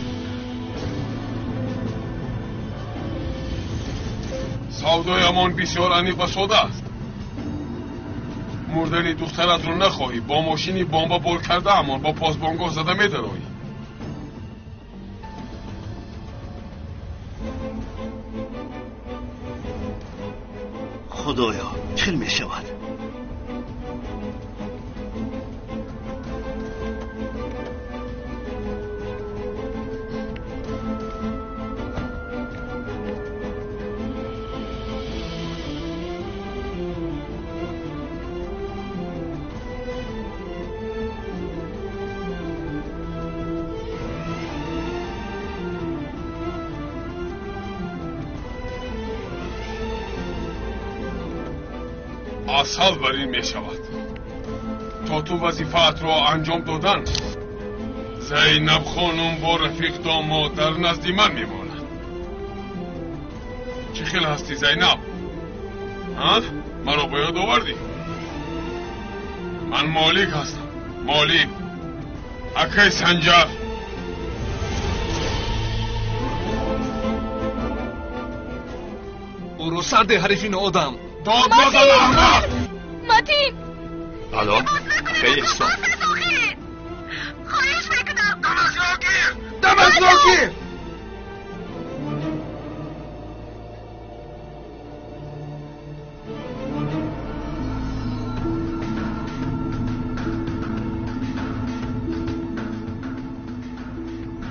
Савдоямон бисёр аниқ ва сода аст. Мурдани духтаратро нахоҳӣ, бо мошини бомба бор кардаамон бо посбонгоҳ зада медароӣ. Худоё, чӣ мешавад? Асал бар ин мешавад. То ту вазифаатро анҷом додан, Зайнаб хонум бо рафиқ домод дар назди ман мемонад. Чӣ хел ҳастӣ, Зайнаб? Ҳа? Маро ба ёд овардӣ? Ман Молик ҳастам. Молик. Акай Санҷар. Ӯро сарде ҳарифи ноодам. Дод назан, аҳмақ! Матин! Алло, акаи Эҳсон. Хоҳиш мекунам. Дамашро гир! Дамашро гир!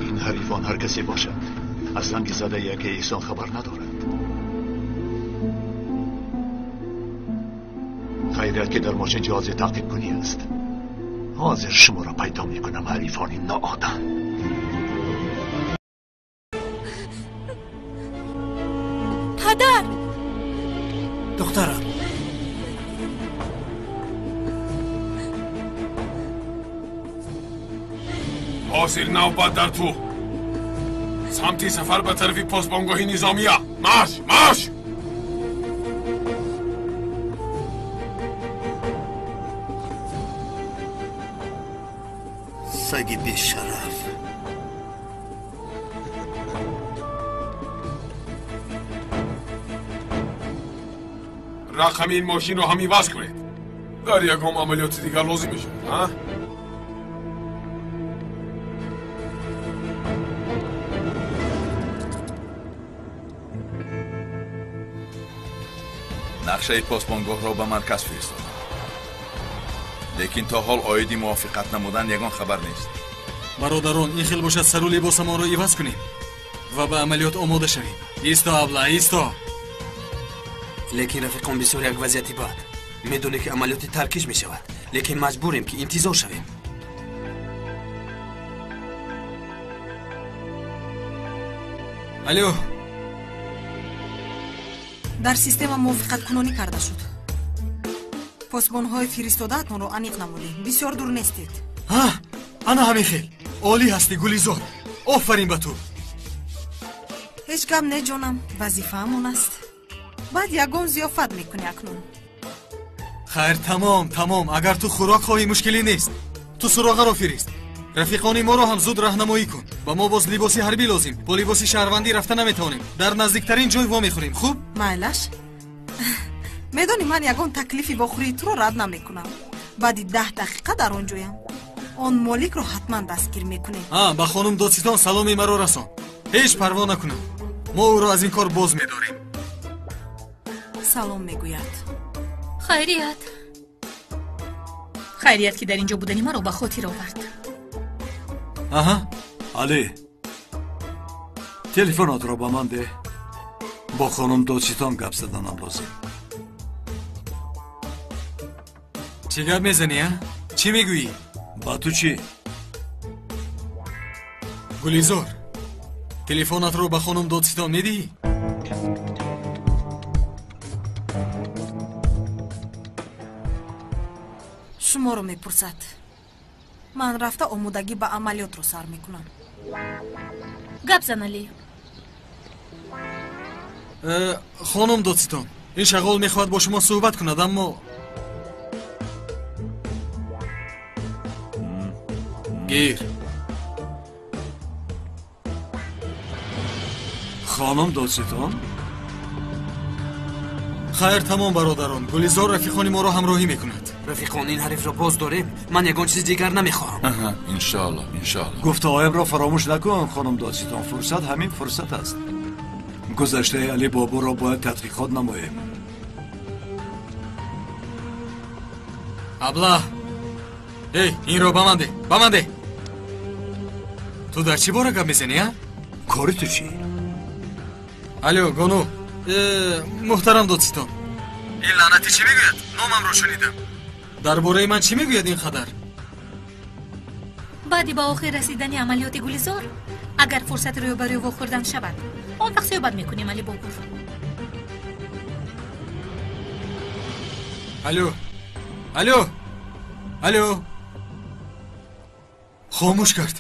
Ин ҳарифон ҳар касе бошад, аз занги задаи акаи Эҳсон хабар надорад. Хайрият ки дар мошин ҷиҳози таъқибкунӣ аст. Ҳозир шуморо пайдо мекунам, ҳарифони ноодам. Падар! Духтарам! Ҳозир навбат дар ту. Самти сафар ба тарафи посбонгоҳи низомия. Марш, марш! Саги бешараф. Рақами ин мошинро ҳам иваз кунед. Дар ягон амалиёти дигар лозим мешавад, а? Нақшаи посбонгоҳро ба марказ фиристодам. Лекин то ҳол оиди мувофиқат намудан ягон хабар нест. Бародарон, ин хел бошад сару либосамонро иваз кунем ва ба амалиёт омода шавем. Исто, абла, исто. Лекин рафиқон, бисёр як вазъияти бад. Медонӣ ки амалиёти таркиш мешавад, лекин маҷбурем ки интизор шавем. Алло. Дар система мувофиқаткунонӣ карда шуд. Посбонҳои фиристодаатонро аниқ намудем. Бисёр дур нестед. Ҳа, ана ҳамин хел. Олӣ ҳастӣ, Гулизор. Офарин ба ту. Ҳеҷ гап не, ҷонам, вазифаамон аст. Баъд ягон зиёфат мекунӣ акнун. Хайр, тамом, тамом. Агар ту хӯрок хоҳӣ, мушкилӣ нест. Ту суроғаро фирист. Рафиқони моро ҳам зуд раҳнамоӣ кун. Ба мо боз либоси ҳарбӣ лозим. Бо либоси шаҳрвандӣ рафта наметавонем. Дар наздиктарин ҷой вомехӯрем. Хуб? Майлаш. Медонӣ, ман ягон таклифи вохӯрии туро рад намекунам. Баъди 10 дақиқа дар он ҷоям. Он моликро ҳатман дастгир мекунем. Ҳа, ба хонум Додситон саломи маро расон. Ҳеҷ парво накунам. Мо ӯро аз ин кор боз медорем. Салом мегӯяд. Хайрият. Хайрият, ки дар ин ҷо будани маро ба хотир овард. Аҳа. Алӣ, телефонатро ба ман деҳ. Бо хонум Додситон гап заданам лозим. Чӣ гап мезанӣ, а? Чӣ мегӯӣ? Ба ту чӣ? Гулизор, телефонатро ба хонум Додситон медиҳӣ? Шуморо мепурсад. Ман рафта омодагӣ ба амалиётро сар мекунам. Гап зан, Алӣ. Хонум Додситон, ин шағол мехоҳад бо шумо суҳбат кунад, аммо гир. Хонум Додситон? Хайр, тамом, бародарон. Гулизор рафиқони моро ҳамроҳӣ мекунад. Рафиқон, ин ҳарифро боз дорем. Ман ягон чизи дигар намехоҳам. Аҳа, иншоалло, иншоалло. Гуфтаҳоямро фаромӯш накун, хонум Додситон. Фурсат ҳамин фурсат аст. Гузаштаи Али Бобурро бояд тадқиқот намоем. Абла, эй, инро ба ман деҳ, ба ман деҳ. Ту дар чӣ бора гап мезанӣ, а? Кори ту чӣ? Алло, Гону. Муҳтарам Додситон. Ин лаънатӣ чӣ мегӯяд? Номамро шунидам. Дар бораи ман чӣ мегӯяд ин қадар? Баъди ба охир расидани амалиёти Гулизор, агар фурсати рӯбарӯ вохӯрдан шавад, он вақт суҳбат мекунем, Али Бобур. Алло, алло, алло. Хомӯш кард.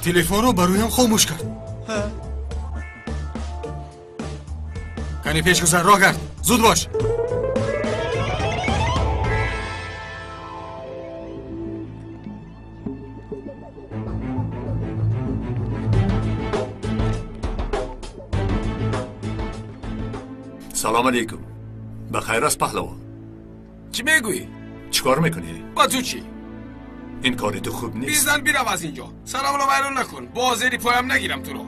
Телефонро ба рӯям хомӯш кард. Кани пеш гузар, роҳ гард. Зуд бош. Салом алейкум. Ба хайр аст, паҳлавон? Чӣ мегӯӣ? Чӣ кор мекунӣ? Ба ту чӣ? Ин кори ту хуб нест. Бизан, бирав аз инҷо. Сарамро вайрон накун. Боз зери поям нагирам туро.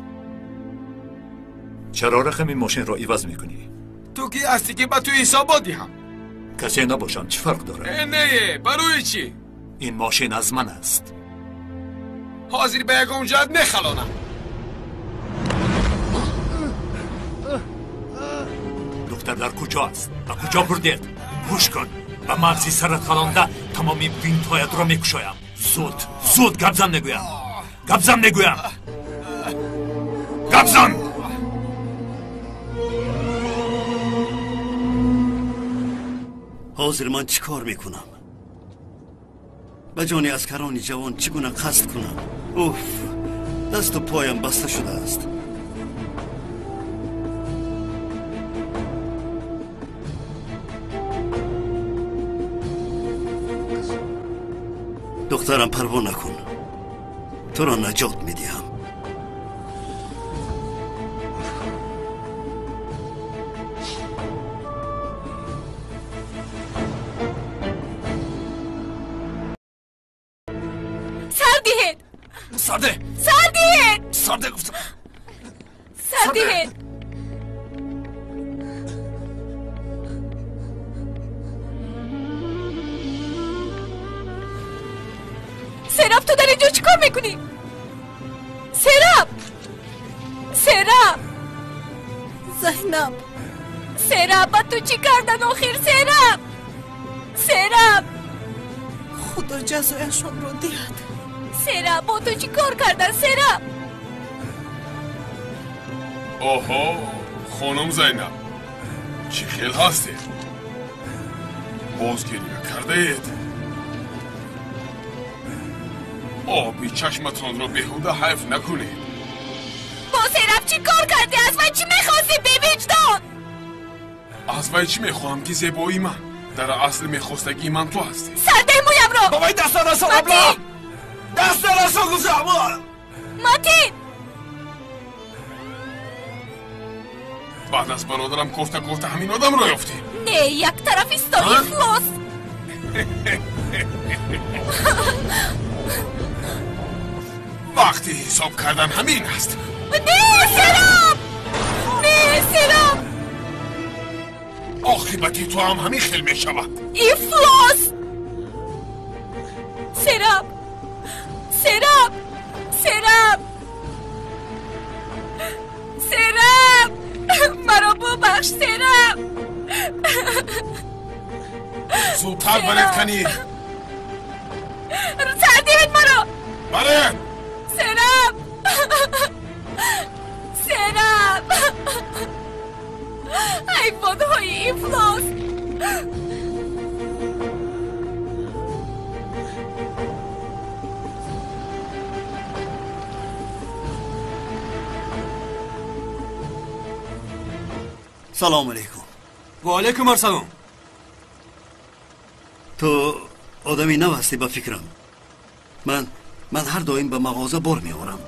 Чаро рақами мошинро иваз мекунӣ? Ту ки ҳастӣ, ки ба ту ҳисобот диҳам? Касе набошам, чӣ фарқ дорад? Э, не, барои чӣ? Ин мошин аз ман аст. Ҳозир ба ягон ҷоят мехалонам. Духтар дар куҷо аст? Ба куҷо бурдед? Гӯш кун, ба мағзи сарат халонда тамоми винтҳоятро мекушоям. Зуд, зуд гапзан мегӯям. Гапзан мегӯям. Гапзан! Ҳозир ман чӣ кор мекунам? Ба ҷони аскарони ҷавон чӣ гуна қасд кунам? Уф! Дасту поям баста шудааст. Духтарам, парво накун. Туро наҷот медиҳам. Сар диҳед! Сарде! Сар диҳед! Сарде гуфтам! Сар диҳед! Сераб, ту дар инҷо чӣ кор мекунӣ? Сераб! Сераб! Зайнаб! Сераб, ба ту чӣ кардан охир, Сераб? Сераб! Худо ҷазояшонро диҳад. Сераб, бо ту чӣ кор кардан, Сераб? Оҳо, хонум Зайнаб, чӣ хел ҳастед? Боз гиря кардаед? Оби чашматонро беҳуда ҳайф накунед. Бо Сераб чӣ кор кардӣ? Аз вай чӣ мехостӣ, бевиҷдон? Аз вай чӣ мехоҳам, ки зебои ман дар асл мехостагии ман ту ҳастӣ. Сардаи мӯямро! Ба вай даст нарасон, абла! Даст нарасон, гуфтам! Матин! Баъд аз бародарам кофта кофта ҳамин одамро ёфтӣ. Не, як тараф истои, ифлос! Вақти ҳисоб кардан ҳамин аст. Не, Сераб! Не, Сераб! Оқибати ту ҳам ҳамин хел мешавад. Ифлос! Сераб! Сераб! Сераб! Сераб! Маро бубахш, Сераб! Зудтар баред, канӣ! Сар диҳед маро! Баред! Сераб! Сераб! Ҳайвонҳои ифлос! Салому алейкум. Ва алейкум ассалом. Ту одами нав ҳастӣ ба фикрам. Ман ҳар доим ба мағоза бор меорам.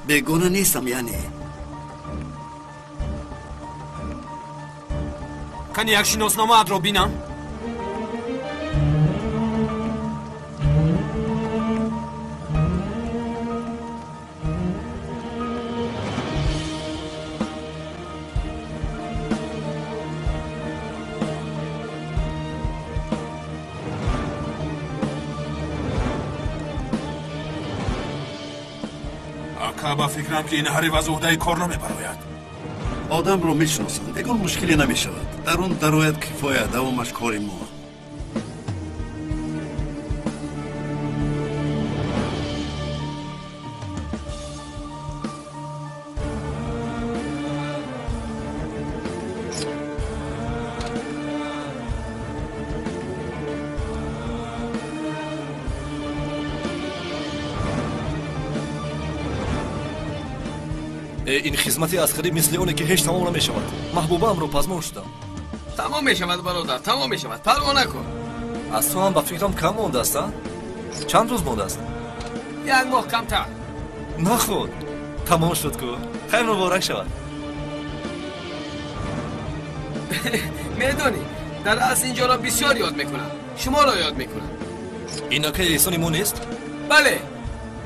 Бегона нестам, яъне. Кани як шиносномаатро бинам? Ба фикрам, ки ин ҳариф аз уҳдаи кор намебарояд. Одамро мешиносам, ягон мушкиле намешавад. Дар он дарояд кифоя, давомаш кори мо. Ин хизмати аскарӣ мисли оне ки ҳеҷ тамом намешавад. Маҳбубаамро пазмон шудам. Тамом мешавад, бародар, тамом мешавад. Парво накун. Аз ту ҳам ба фикрам кам мондааст, а? Чанд рӯз мондааст? Як моҳ камтар. Наход, тамом шуд ку. Хайр, муборак шавад. Медонӣ, дар асл инҷоро бисёр ёд мекунам. Шуморо ёд мекунам. Ин акаи эҳсони мо нест? Бале.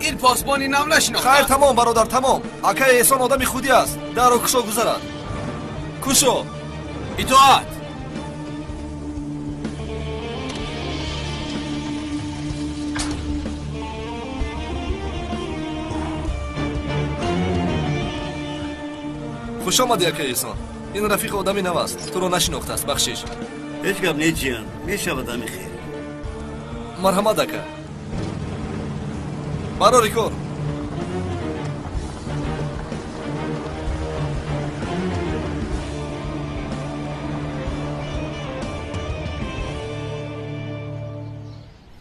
Ин посбони нав нашинохтам. Хайр, тамом, бародар, тамом. Акаи эҳсон одами худӣ аст. Дарро кушо гузарад. Кушо. Итоат. Хуш омадӣ, акаи эҳсон. Ин рафиқи одами нав аст. Туро нашинохтааст, бахшиш. Ҳеҷ гап не, ҷиян. Мешавад ҳамин хел. Марҳамат, ака. Барори кор.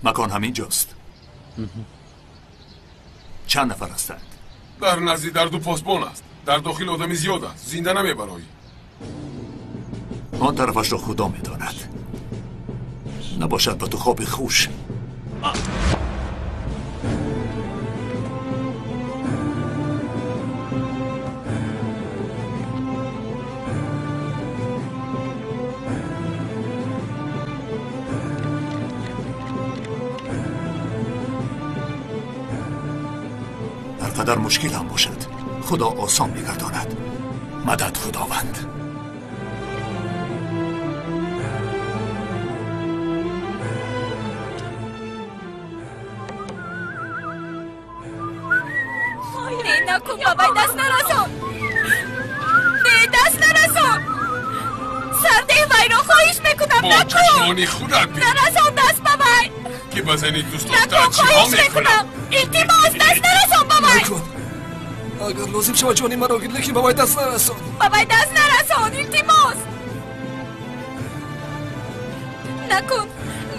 Макон ҳамин ҷост. Чанд нафар ҳастанд? Дар назди дар ду посбон аст. Дар дохил одами зиёд аст. Зинда намебароӣ. Он тарафашро Худо медонад. Набошад ба ту хоби хуш. Ҳар қадар мушкил ҳам бошад, Худо осон мегардонад. Мадад Худованд. Не, накун, ба вай даст нарасон. Не, даст нарасон. Сардеҳ вайро, хоҳиш мекунам, Бо накун. чашмони худат бин, Нарасон даст ба вай. ки ба зани Накун, дӯстдоштаат чӣ ҳол хоҳиш мекунам. мекунам. Илтимос, даст нарасон ба вай. Накун. Агар лозим шавад, ҷони маро гир, лекин ба вай даст нарасон. Ба вай даст нарасон, илтимос. Накун.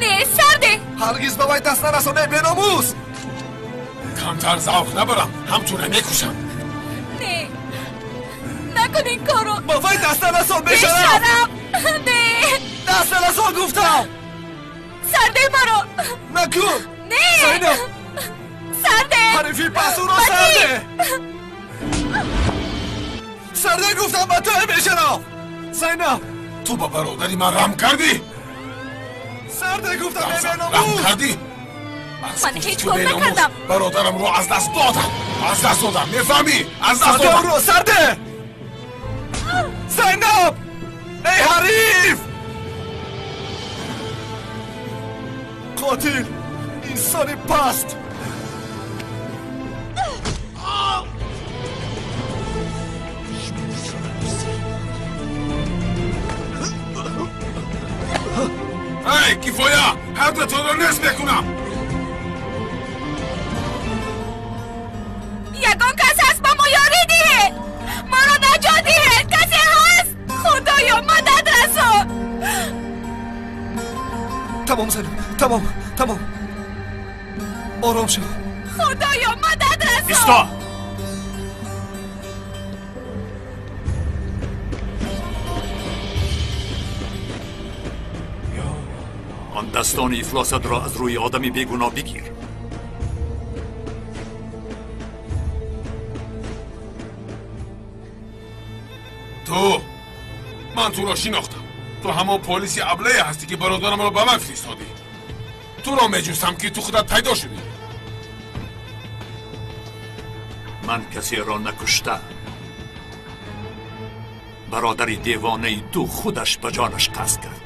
Не, сардеҳ. Ҳаргиз ба вай даст нарасон, эй беномус. Камтар завқ набарам, ҳам тура мекушам. Не. Накун ин корро. Ба вай даст нарасон, бешараф. Бешараф. Не. Даст нарасон гуфтам. Сардеҳ маро. Накун. Не. Зайнаб. Сардеҳ. Ҳарифи пас ӯро Матин. сардеҳ. Сардеҳ гуфтам ба ту, эй бешараф. Зайнаб. Ту ба бародари ман раҳм кардӣ? Сардеҳ гуфтам, эй Раҳм беномус. кардӣ? Ман ҳеҷ кор накардам. Бародарамро аз даст додам. Аз даст додам, мефаҳмӣ? Аз даст Сардеҳ додам. ӯро, сардеҳ. Зайнаб! Эй ҳариф! Қотил! Инсони паст! Эй, кифоя! Ҳар дутонро нест мекунам. Ягон кас ҳаст, ба мо ёрӣ диҳед. Моро наҷот диҳед. Касе ҳаст? Худоё, мадад расон. Тамом, Зайнаб, тамом, тамом. Ором шав. Худоё, мадад расон. Исто! Он дастони ифлосатро аз рӯи одами бегуноҳ бигир. Ту, ман туро шинохтам. Ту ҳамон полиси аблае ҳастӣ, ки бародарамро ба ман фиристодӣ. Туро меҷустам, ки ту худат пайдо шудӣ. Ман касеро накушта. Бародари девонаи ту худаш ба ҷонаш қасд кард.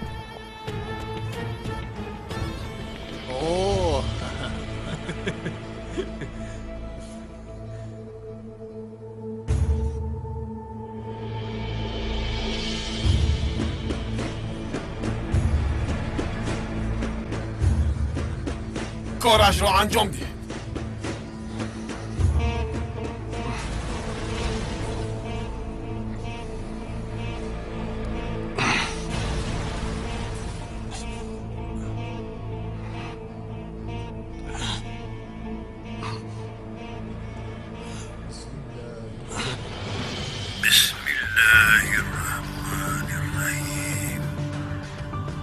Корашро анҷом диҳед. بسم الله الرحمن الرحیم.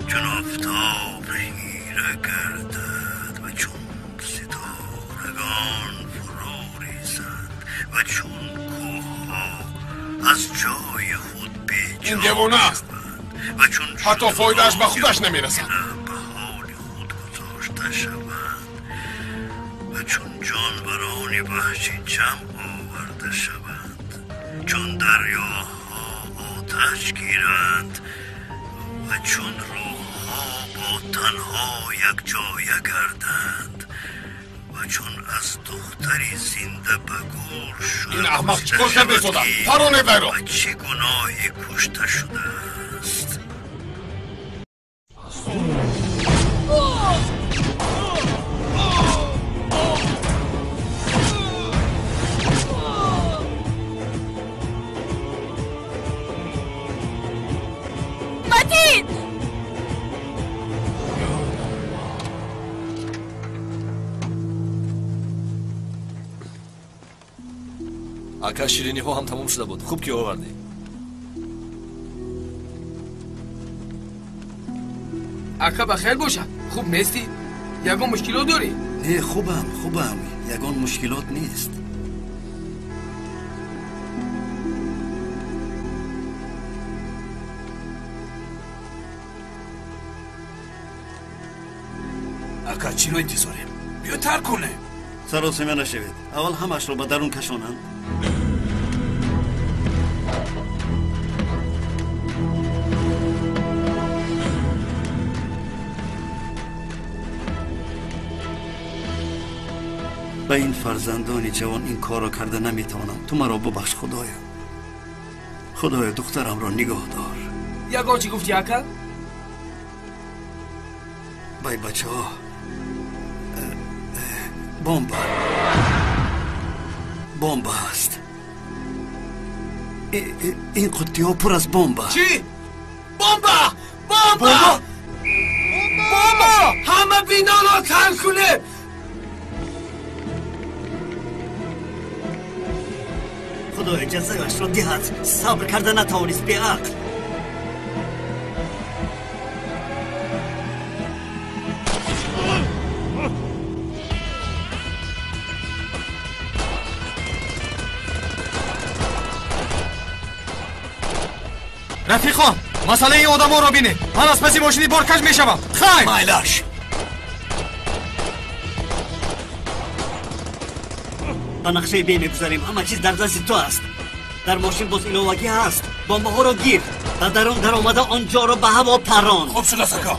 چون آفتاب خیره گردد و چون ستارگان فرو ریزد و چون کوهها از جای خود Ин девона аст. و چون Ҳатто фоидааш ба худаш намерасад. به حال خود گذاشته شوند و چون جانوران وحشی جمع آورده شوند، چون دریاها آتش گیرند و چون روحها با تنها یک جای گردند و چون از دختری زنده به گور شده Ин аҳмақ чӣ кор پرسیده карда شود истода? که Паронед вайро. به چه گناهی کشته شده است. Матин! Ака, шириниҳо ҳам тамом шуда буд. Хуб ки овардӣ. Ака, ба хел бошад. Хуб нестӣ? Ягон мушкилот дорӣ? Не, хубам, хубам. Ягон мушкилот нест. Ака, чиро интизорем? Биё тар кунем. Саросима нашавед. Аввал ҳамашро ба дарун кашонанд. Ба ин фарзандони ҷавон ин корро карда наметавонам. Ту маро бубахш, Худоё. Худоё, духтарамро нигоҳ дор. Ягон чӣ гуфтӣ, ака? Бай, бачаҳо, бомба, бомба аст. Ин қуттиҳо пур аз бомба. Чӣ? Бомба! Бомба! Бомба! Ҳама биноро тарк кунед! Худо иҷозаашро диҳад. Сабр карда натавонист, беақл. Рафиқон, масъалаи ин одамонро бинед. Ман аз паси мошини боркаш мешавам. Хайр, майлаш. Ба нақшаи бе мегузарем. Ҳама чиз дар дасти ту аст. Дар мошин боз иловагӣ ҳаст. Бомбаҳоро гир ва дар он даромада он ҷоро ба ҳаво парон. Хуб шудааст, ака.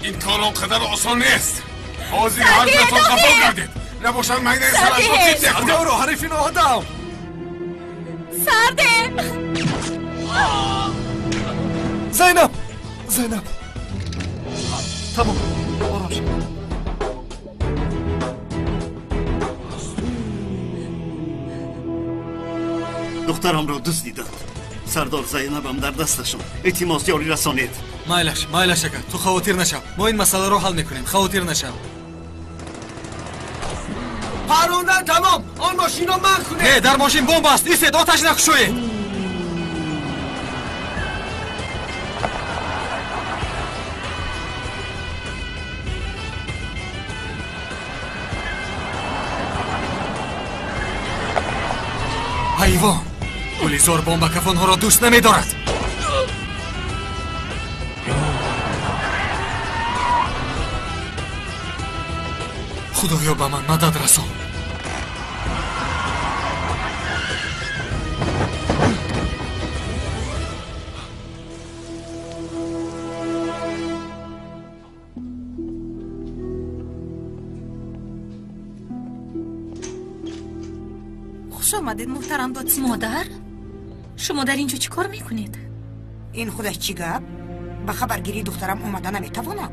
Ин кор он қадар осон нест. Ҳозир ҳарфатон қафо гардед. Набошад, майнаи сарашро тип мекунам. Сардеоро, ҳарифи ноодам. Сарде! Зайнаб! Зайнаб! Тамом, ором шав. Духтарамро дуздиданд. Сардор, Зайнабам дар дасташон. Илтимос, ёрӣ расонед. Майлаш, майлаш, ака, ту хавотир нашав. Мо ин масъаларо ҳал мекунем, хавотир нашав. Парондан тамом, он мошинро ман кунед. Не, дар мошин бомба аст. Истед, оташ накушоед. Ҳайвон! Гулизор бомбакафонҳоро дӯст намедорад. Худоё, ба ман мадад расон. Хуш омадед, муҳтарам додситон. Модар, шумо дар ин ҷо чӣ кор мекунед? Ин худаш чӣ гап? Ба хабаргирии духтарам омада наметавонам.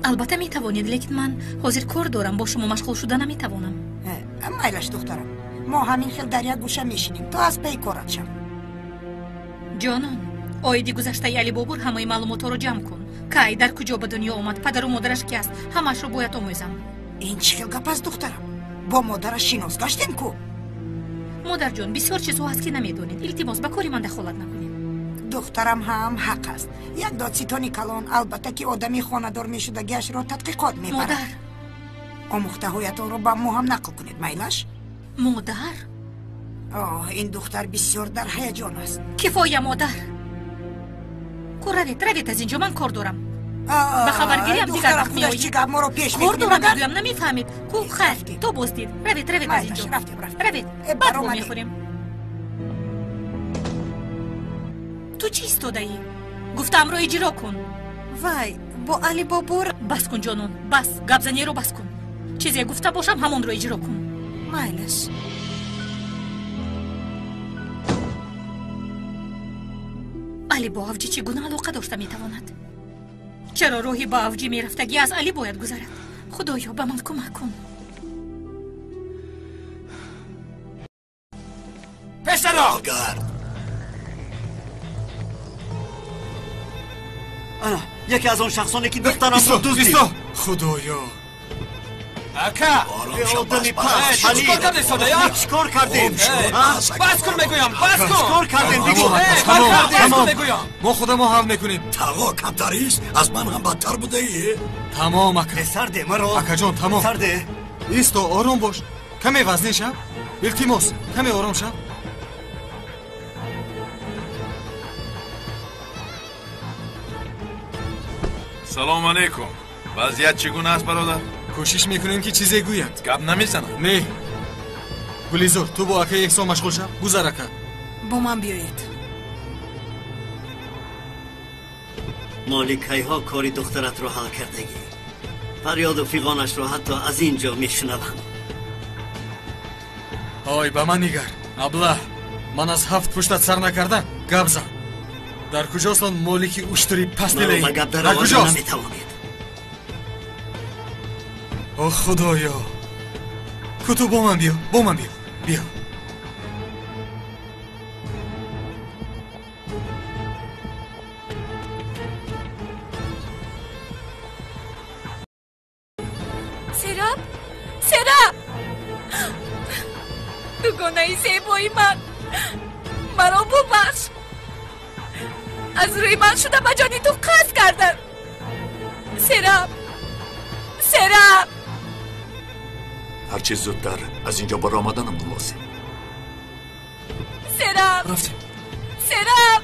Албатта метавонед, лекин ман ҳозир кор дорам, бо шумо машғул шуда наметавонам. Майлаш, духтарам, мо ҳамин хел дар як гӯша мешинем, то аз пайи корат шав. Ҷонон, оиди гузаштаи Алибобур ҳамаи маълумотҳоро ҷамъ кун. Кай, дар куҷо ба дунё омад, падару модараш ки аст, ҳамаашро бояд омӯзам. Ин чӣ хел гап аст, духтарам? Бо модараш шинос гаштем ку? Модарҷон, бисёр чизҳо ҳаст, ки намедонед. Илтимос, ба кори ман дахолат накунед. Духтарам ҳам ҳақ аст. Як додситони калон албатта ки одами хонадор мешудагиашро тадқиқот мебарад. Модар, омӯхтаҳоятонро ба мо ҳам нақл кунед, майлаш? Модар, оҳ, ин духтар бисёр дар ҳаяҷон аст. Кифоя, модар. Ку, равед, равед аз ин ҷо, ман кор дорам. Ба хабаргириам дигар вақт худаш чӣ гап, моро пеш кор дорам, мегӯям, намефаҳмед. Ку, хайр, то боздид. Равед, равед аз ин ҷо. Равед, баъд во мехӯрем. Ту чӣ истодаӣ? Гуфтаамро иҷро кун. Вай, бо Алибобур. Бас кун, ҷонон, бас, гапзаниро бас кун. Чизе гуфта бошам, ҳамонро иҷро кун. Майлаш. Али бо Авҷи чӣ гуна алоқа дошта метавонад? Чаро роҳи ба авҷӣ мерафтагӣ аз Алӣ бояд гузарад? Худоё, ба ман кӯмак кун. Пешаро! Ана, яке аз он шахсоне ки духтарамро дуздид. Худоё! Ака! Одами паст! Али! Чикор кардед, содая? Чикор кардем? Бас кун мегӯям, бас кун! Чикор кардем? Бигӯ! Тамом! Мо худамо ҳал мекунем. Тағо камтарист, аз ман ҳам бадтар будаи. Тамом, ака. Сарде, маро. Акаҷон, тамом. Сарде. Исто, ором бош. Каме вазнин шав. Илтимос, каме ором шав. Салом алейкум. Вазъият чӣ гуна аст, бародар? Кӯшиш мекунем ки чизе гӯяд. Гап намезанад. Не. Гулизор, ту бо акаи Эҳсон машғул шав. Гузар, ака. Бо ман биёед. Моликайҳо кори духтаратро ҳал кардагӣ. Фарёду фиғонашро ҳатто аз ин ҷо мешунавам. Ой, ба ман нигар. Аблаҳ, ман аз ҳафт пуштат сар накарда гап зан. Дар куҷост он молики уштури пастилаи? Маро ба гап Дар дароварда куҷост? наметавонед. О, Худоё! Куту, бо ман биё, бо ман биё, биё. Сераб? Сераб! Дугонаи зебои ман! Маро бубахш! Аз рӯи ман шуда ба ҷони ту қасд кардам! Сераб! Сераб! Ҳарчи зудтар аз инҷо баромаданам лозим. Сераб! Рафтем. Сераб!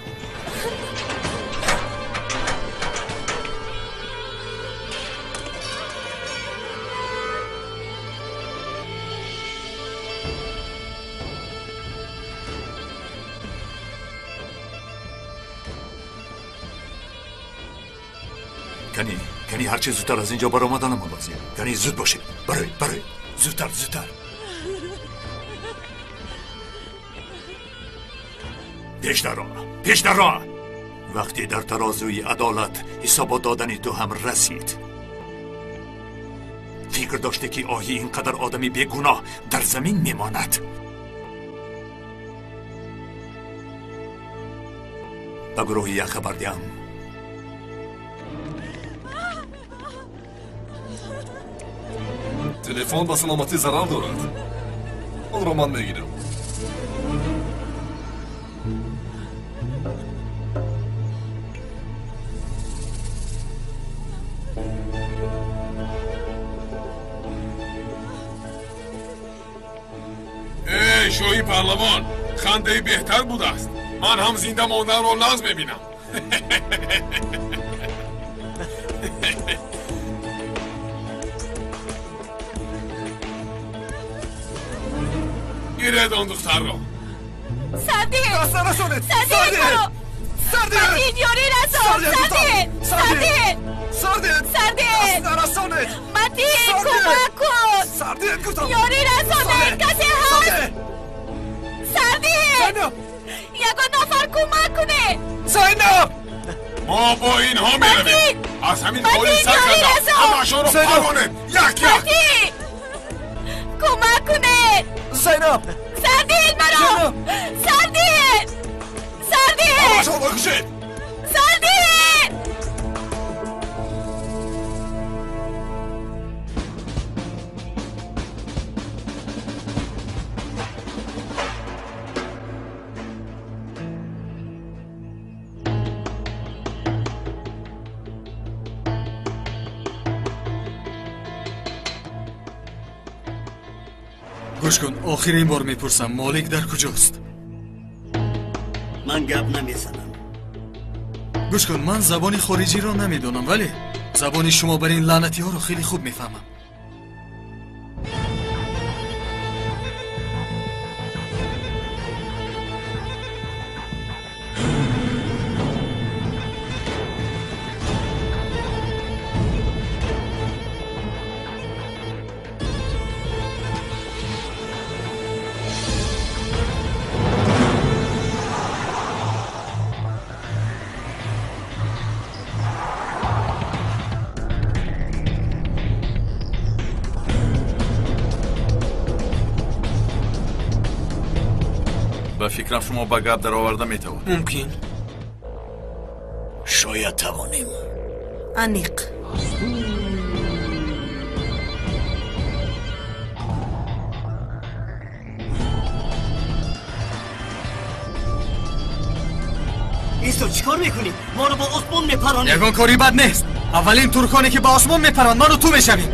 Кани, кани ҳарчи зудтар аз инҷо баромаданам лозим. Кани зуд бошед. Бароед, бароед. Зудтар, зудтар. Пеш даро, пеш даро. Вақте дар тарозуи адолат ҳисобот додани ту ҳам расид. Фикр доште ки оҳи ин қадар одами бегуноҳ дар замин мемонад. Ба гурӯҳи як хабар диҳам. Телефон ба саломатӣ зарар дорад. Онро ман мегирам. Эй, шоҳи паҳлавон, хандаи беҳтар будааст. Ман ҳам зинда монданро нағз мебинам. Гиред он духтарро. Сардин! Даста расонед! Сардин, маро! Сардин! Матин, ёрӣ расон! Сардин, Сардин! Сардин! Сардин! Сардин! Сардин! Даста расонед! Матин, Сардин! кӯмак кун! Сардин, гуфтам! Ёрӣ расонед! Касе ҳаст? Сардин! Зайнаб! Ягон нафар кӯмак кунед! Зайнаб! Мо бо инҳо меравем. Аз ҳамин ҳоли Матин, сар ёрӣ карда расон! ҳамаашонро Зайнаб! паронем. Як як. Матин! Кӯмак кунед! Зайнаб! Сардин, маро! Зайнаб! Сардин! Сардин! Ҳамаашонро кушед. Сардин! Гӯш кун, охирин бор мепурсам, Молик дар куҷост? Ман гап намезанам. Гӯш кун, ман забони хориҷиро намедонам, вале забони шумо бар ин лаънатиҳоро хеле хуб мефаҳмам. Фикрам шумо ба гап дароварда метавонед. Мумкин. Шояд тавонем. Аниқ. Исто, чӣ кор мекунӣ? Моро ба осмон мепаронӣ. Ягон кори бад нест. Аввалин турконе ки ба осмон мепаранд, ману ту мешавем.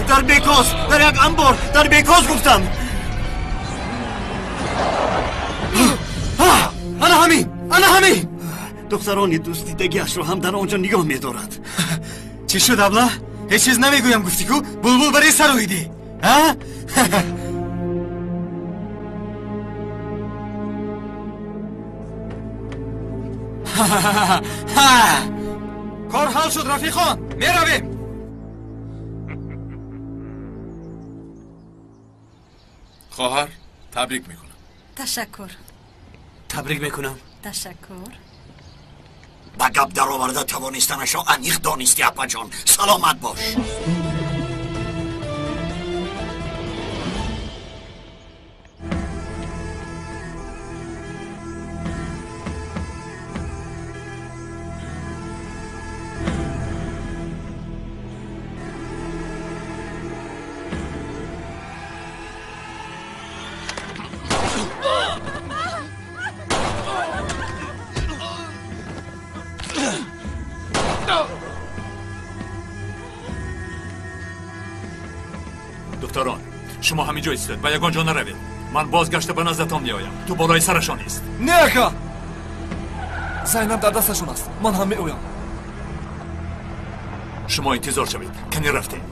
Дар Бекоз, дар як анбор, дар Бекоз гуфтам. Ана ҳамин, ана ҳамин. Духтарони дӯстдидагиашро ҳам дар он ҷо нигоҳ медорад. Чӣ шуд, абла? Ҳеҷ чиз намегӯям гуфтӣ ку? Булбул барои сароидӣ. А? Кор ҳал шуд, рафиқон, меравем. Хоҳар, табрик мекунам. Ташаккур. Табрик мекунам. Ташаккур. Ба гап дароварда тавонистанашро аниқ донистӣ, апаҷон. Саломат бош. Духтарон, шумо ҳамин ҷо истед, ба ягон ҷо наравед. Ман бозгашта ба наздатон меоям. Ту болои сарашон ист. Не, ака, Зайнаб дар дасташон аст. Ман ҳам меоям. Шумо интизор шавед. Кани рафтем.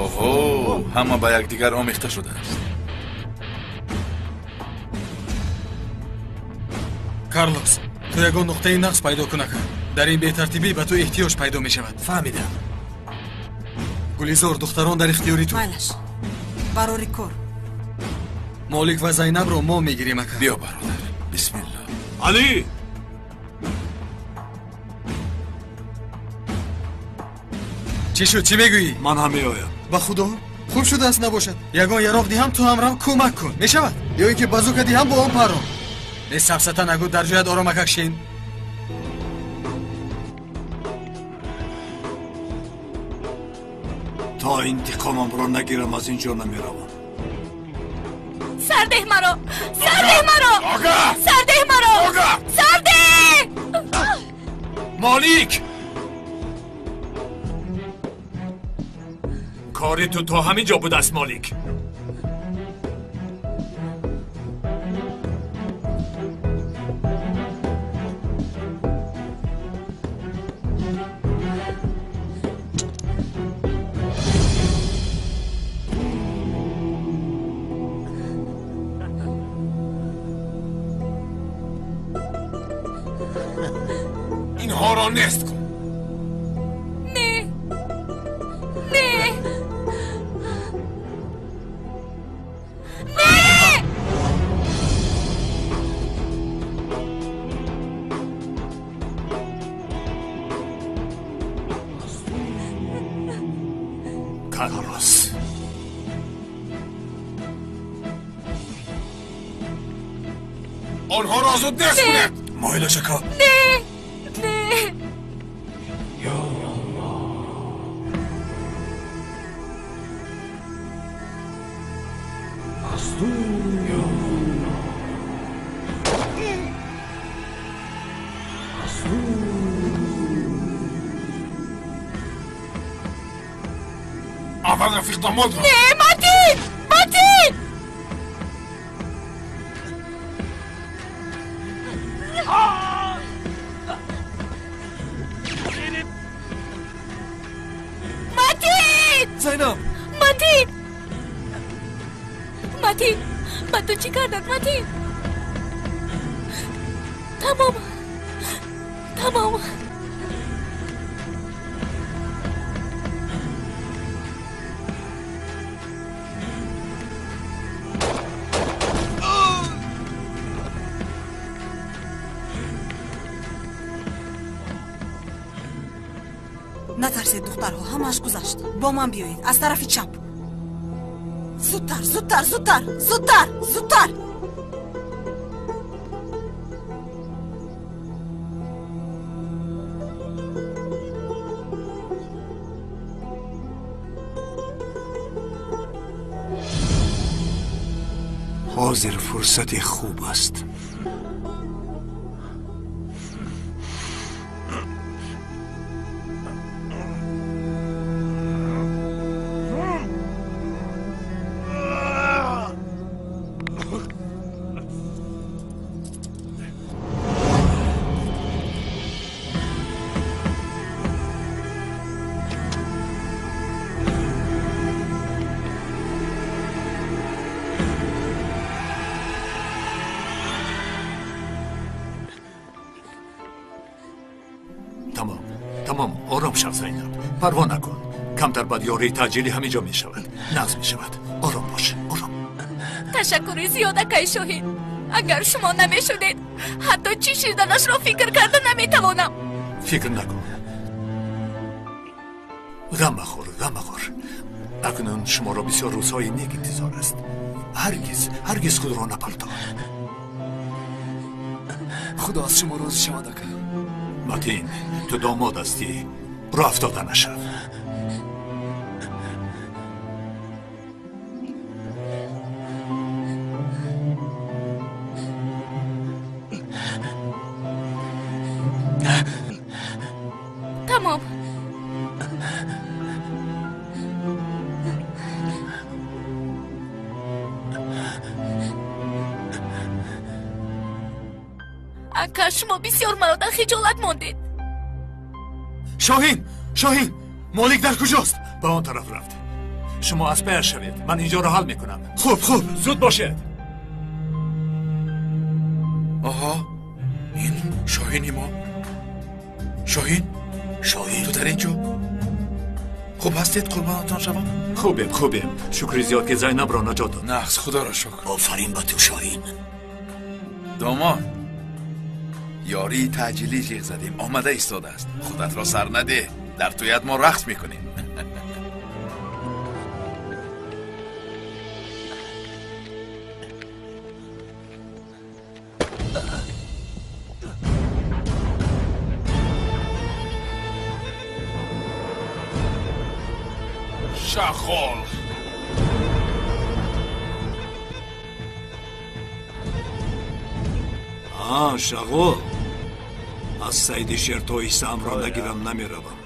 Оҳо, ҳама ба якдигар омехта шудааст. Карлос, ту ягон нуқтаи нақс пайдо кун, ака. Дар ин бетартибӣ ба ту эҳтиёҷ пайдо мешавад. Фаҳмидам. Гулизор, духтарон дар ихтиёри ту. Майлаш, барори кор. Молик ва Зайнабро мо мегирем, ака. Биё, бародар, бисмилло. Алӣ! Чӣ шуд, чӣ мегӯӣ? Ман ҳам меоям. Ба худо, хуб шудааст набошад. Ягон яроқ диҳам, ту ҳам рав кӯмак кун. Мешавад? Ё ин ки базука диҳам, бо он парон. Не, сафсата нагӯ, дар ҷоят оромакак шин. То интиқомамро нагирам, аз ин ҷо намеравам. Сардеҳ маро! Сардеҳ маро! Сардеҳ маро! Сардеҳ! Молик! Кори ту то ҳамин ҷо будааст, Молик. Инҳоро нест кун. Не, не, не! Карлос, онҳоро зуд нест кунед. Мойлаш, ака. Не, не! Аввал рафиқ домодро. Не, Матин! Матин! Матин! Зайнаб! Матин! Матин! Ба ту чӣ карданд, Матин? Тамом. Тамом. Натарсед духтарҳо, ҳамааш гузашт. Бо ман биёед аз тарафи чап. Зудтар, зудтар, зудтар, зудтар, зудтар. Ҳозир фурсати хуб аст. Тамом, ором шав Зайнаб, парво накун. Камтар баъд ёрии таъҷилӣ ҳамин ҷо мешавад, нағз мешавад. Ором бош, ором. Ташаккури зиёд, акай Шоҳин. Агар шумо намешудед, ҳатто чӣ шиданашро фикр карда наметавонам. Фикр накун, ғам махӯр, ғам махӯр. Акнун шуморо бисёр рӯзҳои нек интизор аст. Ҳаргиз, ҳаргиз худро напартор. Худо аз шумо розӣ шавад, ака. Матин, ту домод ҳастӣ, роҳ афтода нашав. Тамом. Ака, шумо бисёр маро дар хиҷолат мондед. Шоҳин, Шоҳин, Молик дар куҷост? Ба он тараф рафт. Шумо аз паяш шавед, ман инҷоро ҳал мекунам. Хуб, хуб, зуд бошед. Оҳо, ин Шоҳини мо. Шоҳин, Шоҳин, ту дар ин ҷо? Хуб ҳастед, қурбонатон шавам? Хубем, хубем. Шукри зиёд ки Зайнабро наҷот дод. Нағз, худоро шукр. Офарин ба ту, Шоҳин. Домод, ёрии таъҷилӣ ҷиғ задем, омада истодааст. Худатро сар надеҳ, дар тӯят мо рақс мекунем. Шағол! Шағол, аз сайди шер то ҳиссаамро нагирам намеравам.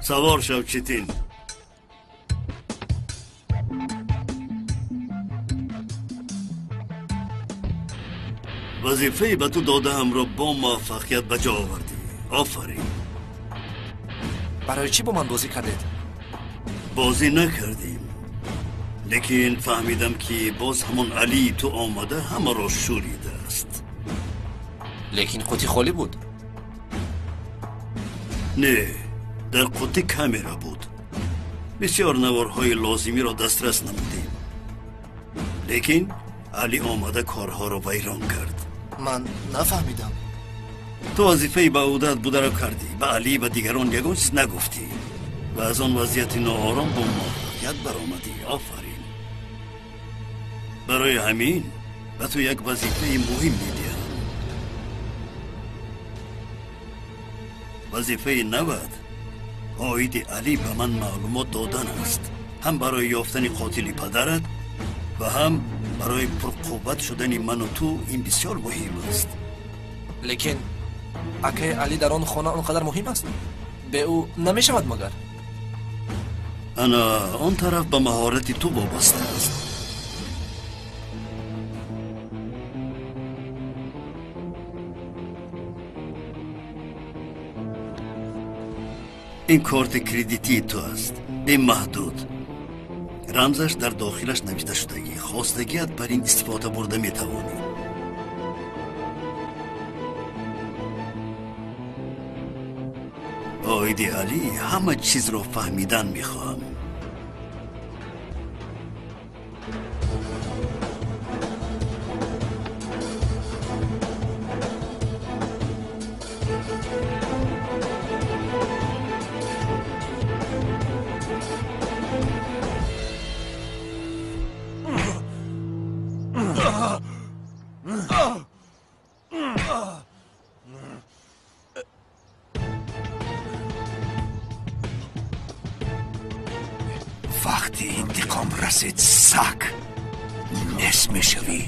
Савор шав, Четин. Вазифаи ба ту додаамро бо муваффақият ба ҷо овардӣ. Офарин. Барои чӣ бо ман бозӣ кардед? Бозӣ накардем, лекин фаҳмидам, ки боз ҳамон Алии ту омада ҳамаро шӯридааст. Лекин қутӣ холӣ буд. Не, дар қутӣ камера буд. Бисёр наворҳои лозимиро дастрас намудем, лекин Алӣ омада корҳоро вайрон кард. Ман нафаҳмидам. Ту вазифаи ба ӯҳдат бударо кардӣ, ба Алӣ ва дигарон ягон чиз нагуфтӣ ва аз он вазъияти ноором бо муваффақият баромадӣ. Офарин. Барои ҳамин ба ту як вазифаи муҳим медиҳам. Вазифаи навад оиди Алӣ ба ман маълумот додан аст, ҳам барои ёфтани қотили падарат ва ҳам барои пурқувват шудани ману ту. Ин бисёр муҳим аст. Лекин акаи Алӣ дар он хона он қадар муҳим аст? Бе ӯ намешавад магар? Ана он тараф ба маҳорати ту вобаста аст. Ин корти кредитии ту аст, бемаҳдуд. Рамзаш дар дохилаш навишта шудагӣ. Хостагиат бар ин истифода бурда метавонӣ. Оиди Алӣ ҳама чизро фаҳмидан мехоҳам. Вақти интиқом расид, саг нест мешавӣ.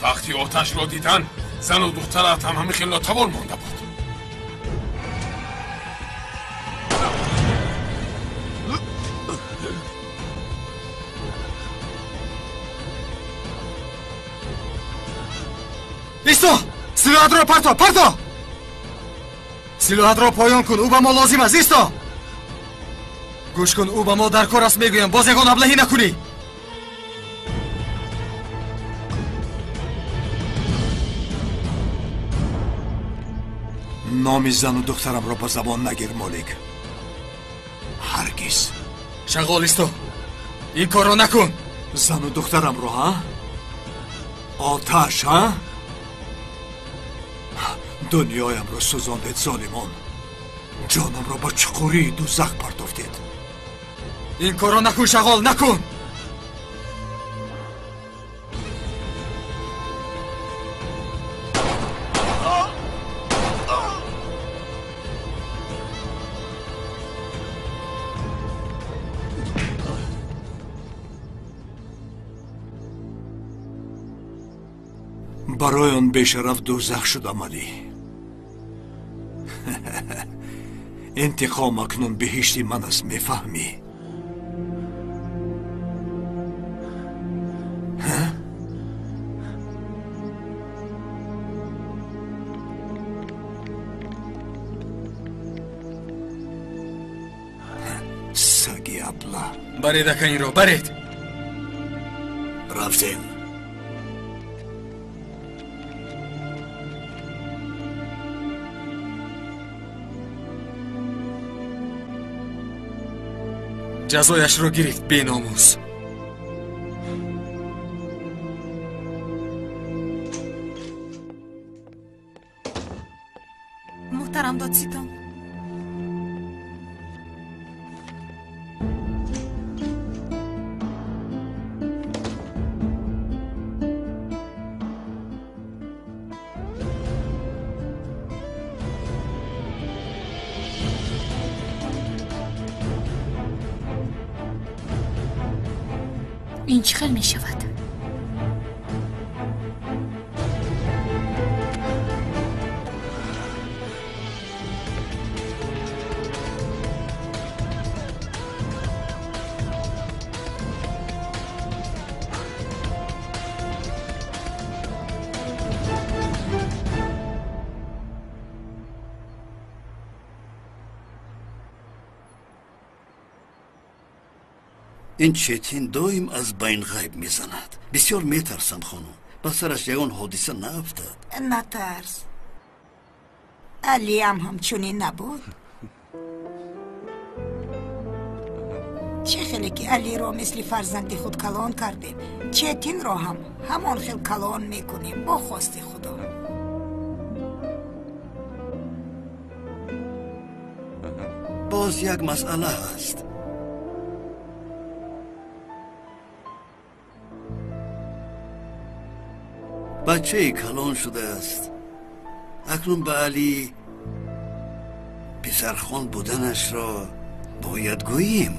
Вақти оташро дидан, зану духтарат ҳам ҳамин хел нотавон монда буд. Исто! Силоҳатро парто, парто! Силоҳатро поён кун, ӯ ба мо лозим аст, исто! Гӯш кун, ӯ ба мо дар кор аст, мегӯям, боз ягон аблаҳӣ накунӣ. Номи зану духтарамро ба забон нагир, Молик. Ҳаргиз. Шағол, исто! Ин корро накун! Зану духтарамро, ҳа? Оташ, ҳа? Дунёямро сӯзондед, золимон. Ҷонамро ба чуқурии дузах партофтед. Ин корро накун, Шағол, накун! Барои он бешараф дӯзах шудам, Алӣ. Интиқом акнун биҳишти ман аст, мефаҳмӣ? Саги абла. Баред ака инро, баред! Рафтем. Ҷазояшро гирифт, беномус. Муҳтарам додситон, ин чӣ хел мешавад? Ин Четин доим аз байн ғайб мезанад. Бисёр метарсам, хонум, ба сараш ягон ҳодиса наафтад. Натарс, Алиам ҳамчунин набуд. Чӣ хеле ки Алиро мисли фарзанди худ калон кардем, Четинро ҳам ҳамон хел калон мекунем, бо хости Худо. Боз як масъала ҳаст. Бачаи калон шудааст. Акнун ба Алӣ писархон буданашро бояд гӯем.